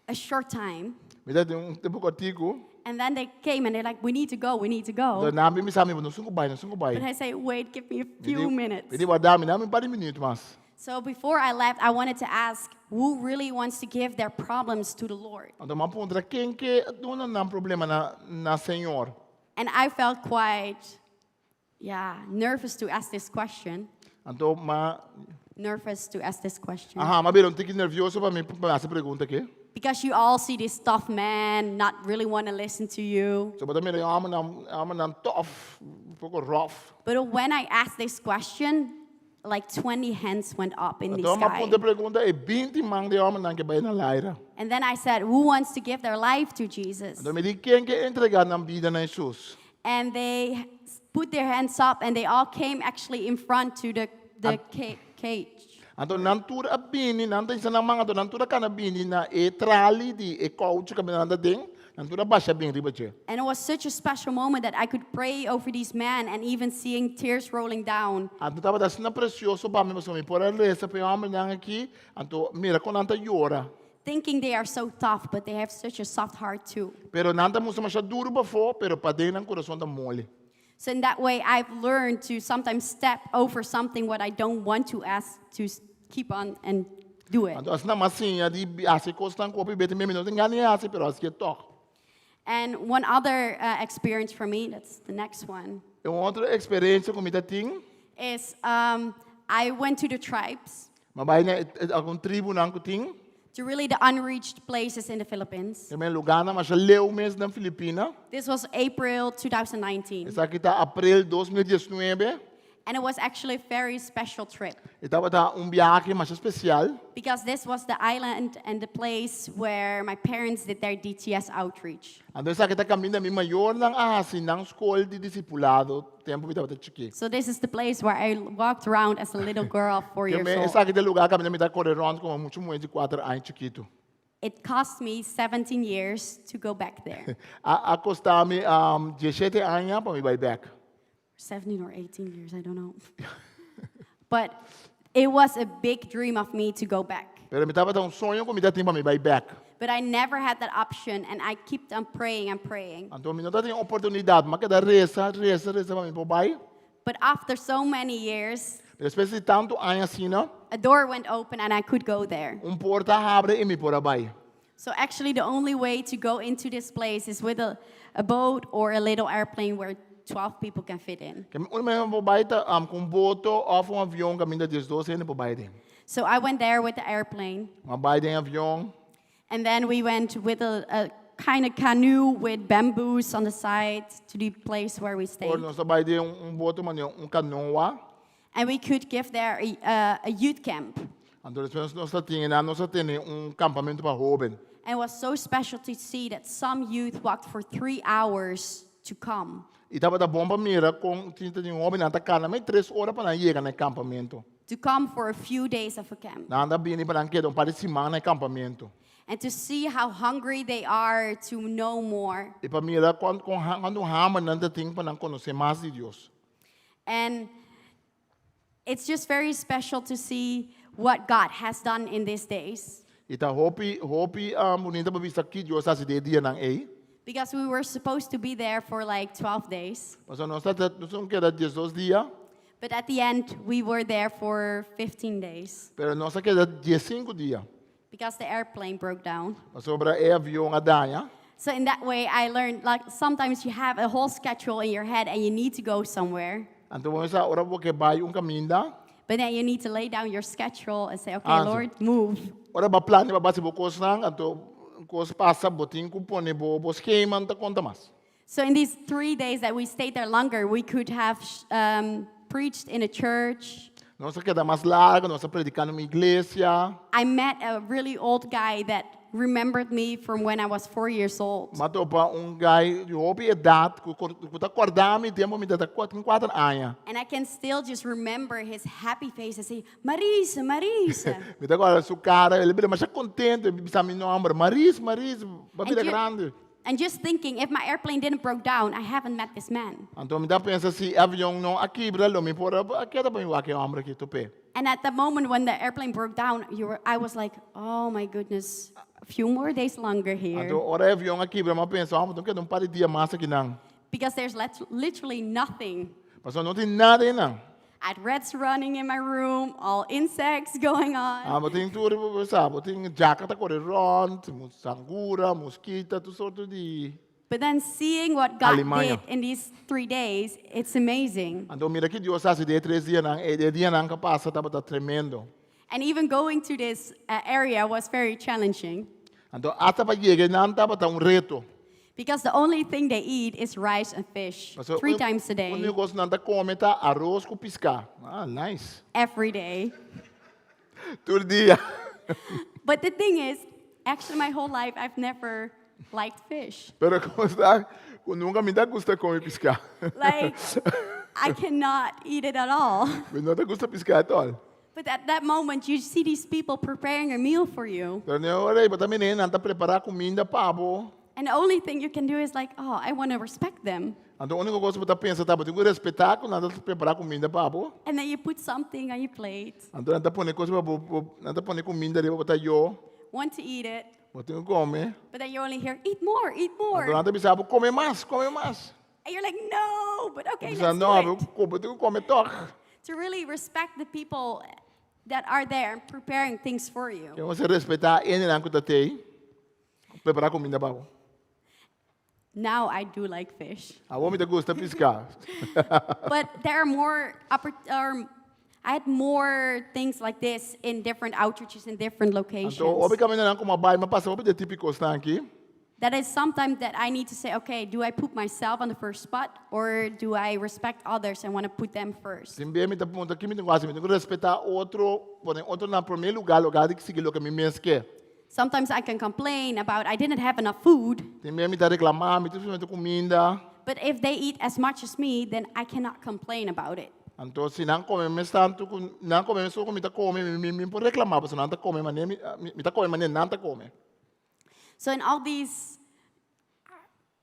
a short time. Mi tabatin un tempu kòrtiku. And then they came and they're like, "We need to go, we need to go." Anto nan a bin bisa mi, nos tin ku bai, nos tin ku bai. But I say, "Wait, give me a few minutes." Mi di, warda mi, duna mi un par di minüt mas. So before I left, I wanted to ask who really wants to give their problems to the Lord. Anto m'a puntra ken ke duna nan problema na Señor. And I felt quite, yeah, nervous to ask this question. Anto m'a Nervous to ask this question. Aha, m'a bira un tiki nervioso pa mi pa hasi e pregunta aki. Because you all see this tough man not really want to listen to you. So bo ta mira hòmbernan tough, poko rough. But when I asked this question, like 20 hands went up in the Anto m'a sky. puntra e pregunta ei 20 man di hòmbernan a bai na laira. And then I said, "Who wants to give their life to Jesus?" Anto mi di ken ke entregá nan bida na Hesus. And they put their hands up and they all came actually in front to the cage. Anto nan tur a bini, nan ta hisa nan man, anto nan tur a kana bini na e trali di e kouchi kaminda nan ta den, nan tur a basha bin riba dje. And it was such a special moment that I could pray over these men and even seeing tears rolling down. Anto tabata asina presioso pa mi pasobra mi por a resa pa e hòmbernan aki, anto mira kon nan ta yora. Thinking they are so tough, but they have such a soft heart too. Pero nan ta mustra masha duru pafó, pero paden nan kurason ta moli. So in that way, I've learned to sometimes step over something what I don't want to ask to keep on and do it. Anto asina m'a siña di hasi kosnan ku hopi bete mi no tin gana di hasi, pero hasié tòg. And one other experience for me, that's the next one, E un otro eksperensia ku mi ta tin, is I went to the tribes, m'a bai na e algun tribunan ku tin, to really the unreached places in the Philippines. E men lugánan masha leu mes na Filipina. This was April 2019. Esaki ta aprel 2019. And it was actually a very special trip. E tabata un biahe masha spesial. Because this was the island and the place where my parents did their DTS outreach. Anto esaki ta kaminda mi mayornan a hasi nan skol di disipulado tempu mi tabata chikí. So this is the place where I walked around as a little girl of 4 Ke years men old. esaki ta e lugá kaminda mi ta kore rònt komo muchu muhé di kuater aña chikitu. It cost me 17 years to go back there. A a kosta mi dieshete aña pa mi bai bèk. 17 or 18 years, I don't know. But it was a big dream of me to go back. Pero mi tabata un soño ku mi ta tin pa mi bai bèk. But I never had that option and I kept on praying and praying. Anto mi no tatin oportunidat, mi a keda resa, resa, resa pa mi por bai. But after so many years, Pero despues di tantu aña asina, a door went open and I could go there. un porta a habri i mi por a bai. So actually the only way to go into this place is with a boat or a little airplane where 12 people can fit in. Ke un manera por bai ta ku un boto òf un avion kaminda diesdos hende por bai den. So I went there with the airplane. Mi a bai den avion. And then we went with a kind of canoe with bamboos on the side to the place where we stayed. Ora nos a bai den un boto manera un kanoa. And we could give there a youth camp. Anto despues nos ta tin nan nos a tene un campamento pa hoben. And it was so special to see that some youth walked for 3 hours to come. I tabata bon pa mira kon tin ta tin hobennan ta kana mei tres ora pa nan yega na e campamento. To come for a few days of a camp. Nan ta bini pa nan keda un par di siman na e campamento. And to see how hungry they are to know more. I pa mira kon kon kuantu hamber nan ta tin pa nan konosé mas di Dios. And it's just very special to see what God has done in these days. I ta hopi hopi bunita pa bisa ki Dios a hasi den e dianan ei. Because we were supposed to be there for like 12 days. Pasobra nos ta nos a keda diesdos dia. But at the end, we were there for 15 days. Pero nos a keda diesinku dia. Because the airplane broke down. Pasobra e avion a daña. So in that way, I learned like sometimes you have a whole schedule in your head and you need to go somewhere. Anto bo sa ora bo ke bai un kaminda. But then you need to lay down your schedule and say, "Okay, Ah, si. Lord, move." Ora bo a plania pa basi bo kosnan, anto kos pasa bo tin ku pone bo skema no ta konta mas. So in these 3 days that we stayed there longer, we could have preached in a church. Nos a keda mas largu, nos a prediká na un iglesia. I met a really old guy that remembered me from when I was 4 years old. M'a topa un guy di hopi edat ku ku ta kòrda mi tempu mi ta tin kuater aña. And I can still just remember his happy face and say, "Marisa, Marisa." Mi ta kòrda su kara, el a bira masha kontentu, el a bisa mi nòmber, "Maris, Maris, bo a bira grandi." And just thinking, if my airplane didn't broke down, I haven't met this man. Anto mi ta pensa si e avion no a kibra lo mi por a keda pa mi wak e hòmber aki top'é. And at the moment when the airplane broke down, I was like, "Oh my goodness, a few more days longer here." Anto ora e avion a kibra mi a pensa, oh, mi ta keda un par di dia mas akinan. Because there's literally nothing. Pasobra no tin nada einan. I had rats running in my room, all insects going on. Ah, bo tin tur, bo sa, bo tin djaka ta kore rònt, sangura, muskita, tur sorto di. But then seeing what God Alimaña. did in these 3 days, it's amazing. Anto mira ki Dios a hasi den e tres dianan, e dianan ku a pasa tabata tremendo. And even going to this area was very challenging. Anto asta pa yega einan tabata un reto. Because the only thing they eat is rice and fish Paso three times a day. Úniko kos nan ta kome ta aros ku piská. Ah, nice. Every day. Tur dia. But the thing is, actually, my whole life I've never liked fish. Pero kos ta, ku nunka mi ta gusta kome piská. Like, I cannot eat it at all. Mi no ta gusta piská at all. But at that moment, you see these people preparing a meal for you. Pero na e ora ei bo ta mira nan ta prepará kuminda pa bo. And the only thing you can do is like, oh, I want to respect them. Anto úniko kos ku bo ta pensa ta bo tin ku respetá ku nan ta prepará kuminda pa bo. And then you put something on your plate. Anto nan ta pone kos riba bo, bo nan ta pone kuminda riba bo tayó. Want to eat it. Bo tin ku kome. But then you only hear, eat more, eat more. Anto nan ta bisa bo, kome mas, kome mas. And you're like, no, but okay, Bo bisa, let's no, do it. bo tin ku kome tòg. To really respect the people that are there preparing things for you. Ke bo respetá e hendenan ku ta tei, prepará kuminda pa bo. Now I do like fish. Awor mi ta gusta piská. But there are more or I had more things like this in different outreaches in different locations. Anto, hopi kamindanan ku mi a bai, mi a pasa hopi di e tipo kosnan aki. That is sometimes that I need to say, okay, do I put myself on the first spot or do I respect others and want to put them first? Tin bia mi ta puntra, ki mi tin ku hasi? Mi tin ku respetá otro, pone otro na promé lugá, lugá di sigui loke mi mes ke. Sometimes I can complain about I didn't have enough food. Tin bia mi ta reklamá, mi tin sufisiente kuminda. But if they eat as much as me, then I cannot complain about it. Anto si nan kome mes tantu ku nan kome mesun ku mi ta kome, mi mi por reklamá pasobra nan ta kome manera mi mi ta kome manera nan ta kome. So in all these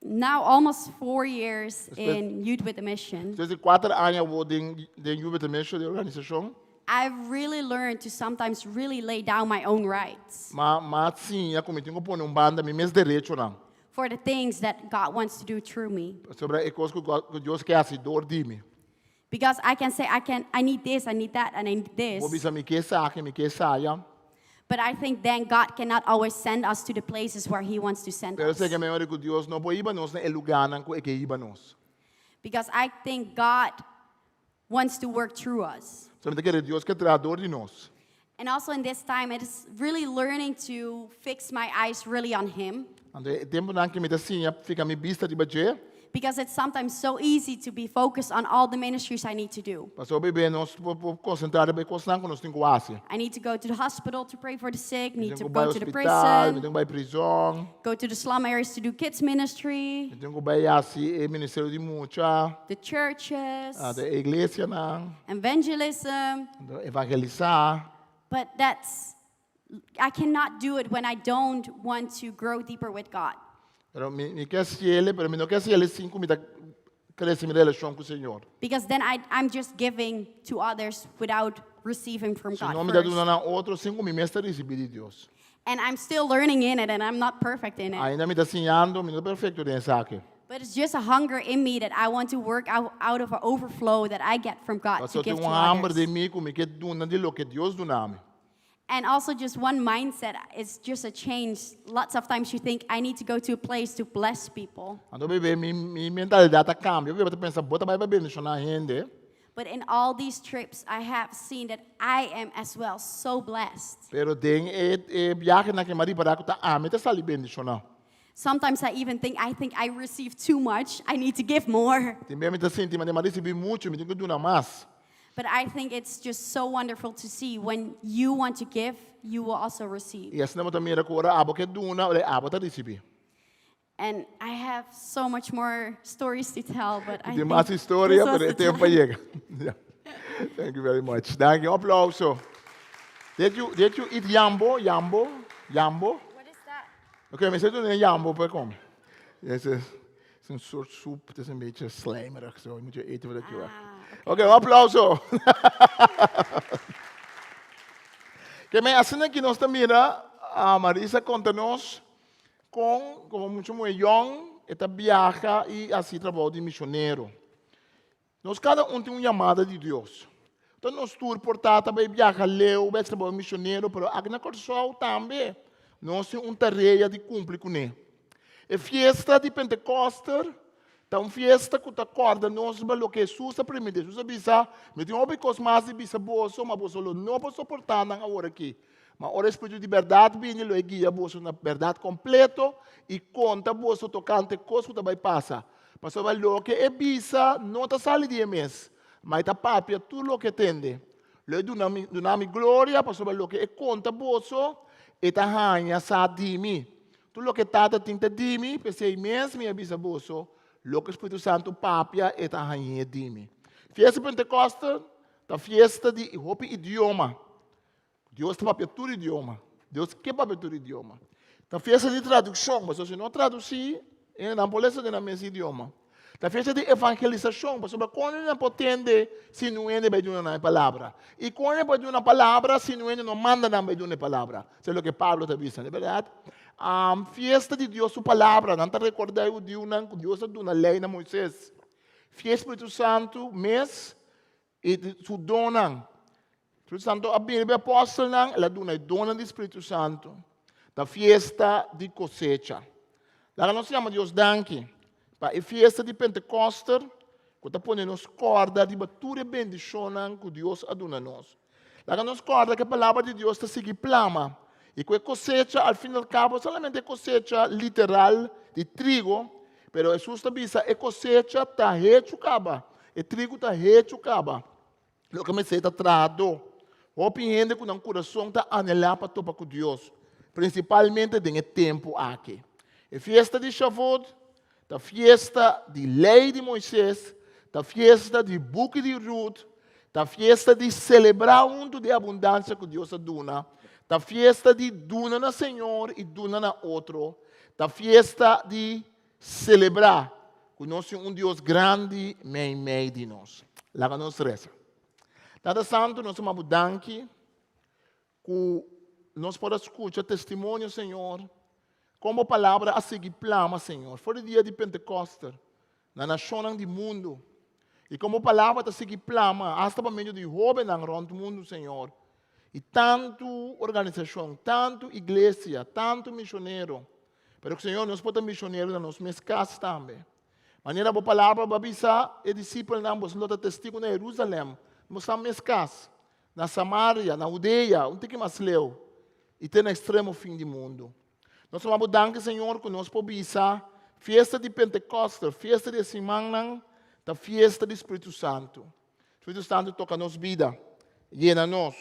now almost 4 years in Youth with a Mission, Despues di 4 aña awor den den Youth with a Mission, di organisashon, I've really learned to sometimes really lay down my own rights m'a m'a siña ku mi tin ku pone un banda mi mes derechonan for the things that God wants to do through me. Sobre e kos ku God- ku Dios ke hasi dor di mi. Because I can say I need this, I need that, and I need this. Bo bisa mi ke esaki, mi ke esaya. But I think then God cannot always send us to the places where He wants to send Pero us. esei ke men ku Dios no por hiba nos na e lugánan ku e ke hiba nos. Because I think God wants to work through us. So mi ta kere Dios ke traha dor di nos. And also in this time, it is really learning to fix my eyes really on Him. Anto e tempunan aki mi ta siña fiha mi bista riba dje. Because it's sometimes so easy to be focused on all the ministries I need to do. Pasobra hopi bes nos por konsentrá riba e kosnan ku nos tin ku hasi. I need to go to the hospital to pray for the sick, need to Mi tin ku bai go to the hospital, mi prison, tin ku bai prizòn, go to the slum areas to do kids ministry, mi tin ku bai hasi e ministerio di mucha, the churches, e iglesianan, evangelism. Evangelisá. But I cannot do it when I don't want to grow deeper with God. Pero mi ke hasié, pero mi no ke hasié sin ku mi ta krese mi relashon ku Señor. Because then I'm just giving to others without receiving from Si God no mi ta first. duna na otro sin ku mi mes ta risibí di Dios. And I'm still learning in it and I'm not perfect in it. Ainda mi ta siñando, mi no ta perfekto den esaki. But it's just a hunger in me that I want to work out of an overflow that I get from God Mas to eu give tenho to um hamber others. di mi ku mi ke duna di loke Dios duna mi. And also just one mindset, it's just a change. Lots of times you think, I need to go to a place to bless people. Anto bebe mi mentalidat a kambia. Bo ta pensa, bo ta bai pa bendishoná hende. But in all these trips, I have seen that I am as well so blessed. Pero den e e biahenan aki m'a ripará ku ta ami ta sali bendishoná. Sometimes I even think I think I received too much. I need to give more. Tin bia mi ta sinti, mi a risibí muchu, mi tin ku duna mas. But I think it's just so wonderful to see when you want to give, you will also receive. I asina bo ta mira ku ora abo ke duna, ora abo ta risibí. And I have so much more stories to tell, but I Tin think mas historia, this was pero the tempu time. yega. Yeah. Thank you very much. Dank je. Un aplouso. Did you eat yambo? Yambo? Yambo? What is that? Oké, maar zit een yambo per kom. Het is een soort soep, het is een beetje slijmerig zo. Je moet je eten voordat je weg. Oké, un aplouso. Ke men asina ku nos mira, a Marisa konta nos kon komo mucha muhé yòn, e ta biaha i hasi trabou di misionero. Nos kada un tin un yamada di Dios. Anto nos tur por ta bai biaha leu, bai trabou misionero, pero aki na Kòrsou tambe nos tin un tarea di kumpli kuné. E fiesta di Pentekòste ta un fiesta ku ta kòrda nos loke Hesus a primintí. Hesus a bisa, mi tin hopi kos mas di bisa boso, ma boso lo no por soportá nan awor aki. Ma ora e Spiritu di bèrdat bini, lo e guia boso na bèrdat kompleto i konta boso tokante kos ku ta bai pasa. Pasobra loke e bisa no ta sali di e mes, ma e ta papia tur loke e tende. Lo e duna mi gloria, pasobra loke e konta boso, e ta haña sa di mi. Tur loke Tata tin ta di mi, p'esei mes mi a bisa boso, loke Spiritu Santu papia, e ta hañ'é di mi. Fiesta Pentekòste. Ta fiesta di hopi idioma. Dios ta papia tur idioma. Dios ke papia tur idioma. Ta fiesta di tradukshon, pasobra si no tradusí, nan por lesa den nan mes idioma. Ta fiesta di evangelisashon, pasobra kon nan por tende si no hende bai duna nan e palabra? I kon nan por duna palabra si no hende no manda nan bai duna e palabra? Esei loke Pablo ta bisa, no e bèrdat? Fiesta di Dios su palabra, nan ta rekordá e hudiunan ku Dios a duna lei na Moises. Fiesta Spiritu Santu mes i su donnan. Spiritu Santu a bini riba e apòstelnan, el a duna e donnan di Spiritu Santu. Ta fiesta di kosecha. Laga nos yama Dios danki pa e fiesta di Pentekòster ku ta pone nos kòrda riba tur e bendishonnan ku Dios a duna nos. Laga nos kòrda ku e palabra di Dios ta sigui plama i ku e kosecha al fin al kabo solamente e kosecha literal di trigo, pero Hesus ta bisa e kosecha ta hechu kaba, e trigo ta hechu kaba. Loke mester ta trahadó. Hopi hende ku nan kurason ta anhelá pa topa ku Dios, prinsipalmente den e tempu aki. E fiesta di Shavuot ta fiesta di Lei di Moises, ta fiesta di buki di Ruth, ta fiesta di selebrá huntu di e abundansia ku Dios a duna, ta fiesta di duna na Señor i duna na otro, ta fiesta di Selebrá ku nos tin un Dios grandi meimei di nos. Laga nos resa. Tata Santu, nos ta manda bo danki ku nos por a skucha testimonio, Señor, kon bo palabra a sigui plama, Señor, for di dia di Pentekòster na nashonnan di mundu. I kon bo palabra ta sigui plama asta pa medio di hóbennan rònt mundu, Señor. I tantu organisashon, tantu iglesia, tantu mishonero Pero Señor, nos por ta misionero na nos mes cas tambe. Manera bo palabra bo a bisa e disipelnan, boso lo ta testigo na Jerusalem, nos mes cas, na Samaria, na Judea, un tiki mas leu, y te na extremo fin di mundo. Nos ta bo danki, Señor, cu nos por bisa fiesta di Pentecoste, fiesta di e simannan, ta fiesta di Spiritu Santo. Spiritu Santo toca nos bida, yena nos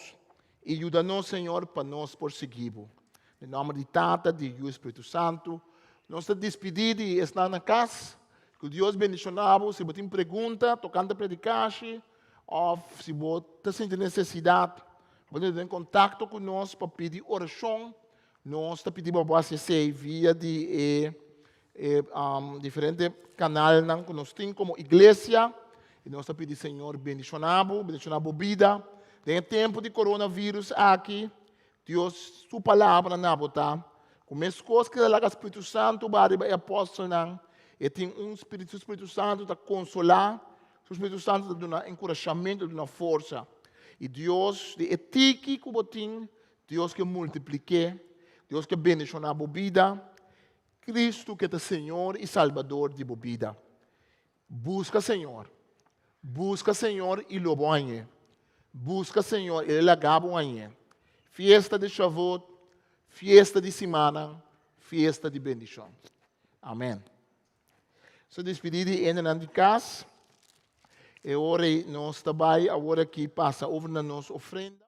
y yuda nos, Señor, pa nos por sigui bo. Den nomber di Tata, di Yu y Spiritu Santo, nos ta despidi di esnan na cas. Cu Dios bendiciona bo. Si bo tin pregunta tocante predicashi of si bo ta sinti necesidad, bo ta den contacto cu nos pa pidi oracion, nos ta pidi bo pa bo haci esey via di e e diferente kanalnan ku nos tin komo iglesia i nos ta pidi Señor bendishoná bo, bendishoná bo bida. Den e tempu di coronavirus aki, Dios su palabra na bo ta ku meskos ku el a laga Spiritu Santu ba riba e apòstelnan, e tin un Spiritu, su Spiritu Santu ta konsolá, su Spiritu Santu ta duna enkurashamentu, ta duna forsa. I Dios di e tiki ku bo tin, Dios ke multiplik'é, Dios ke bendishoná bo bida. Cristo ke ta Señor i Salbador di bo bida. Buska Señor. Buska Señor i lo bo hañ'é. Buska Señor i el laga bo hañ'é. Fiesta di Shavuot, fiesta di simannan, fiesta di bendishon. Amen. So despidí di hendenan di kas. E ora ei nos ta bai awor aki pasa over na nos ofrenda.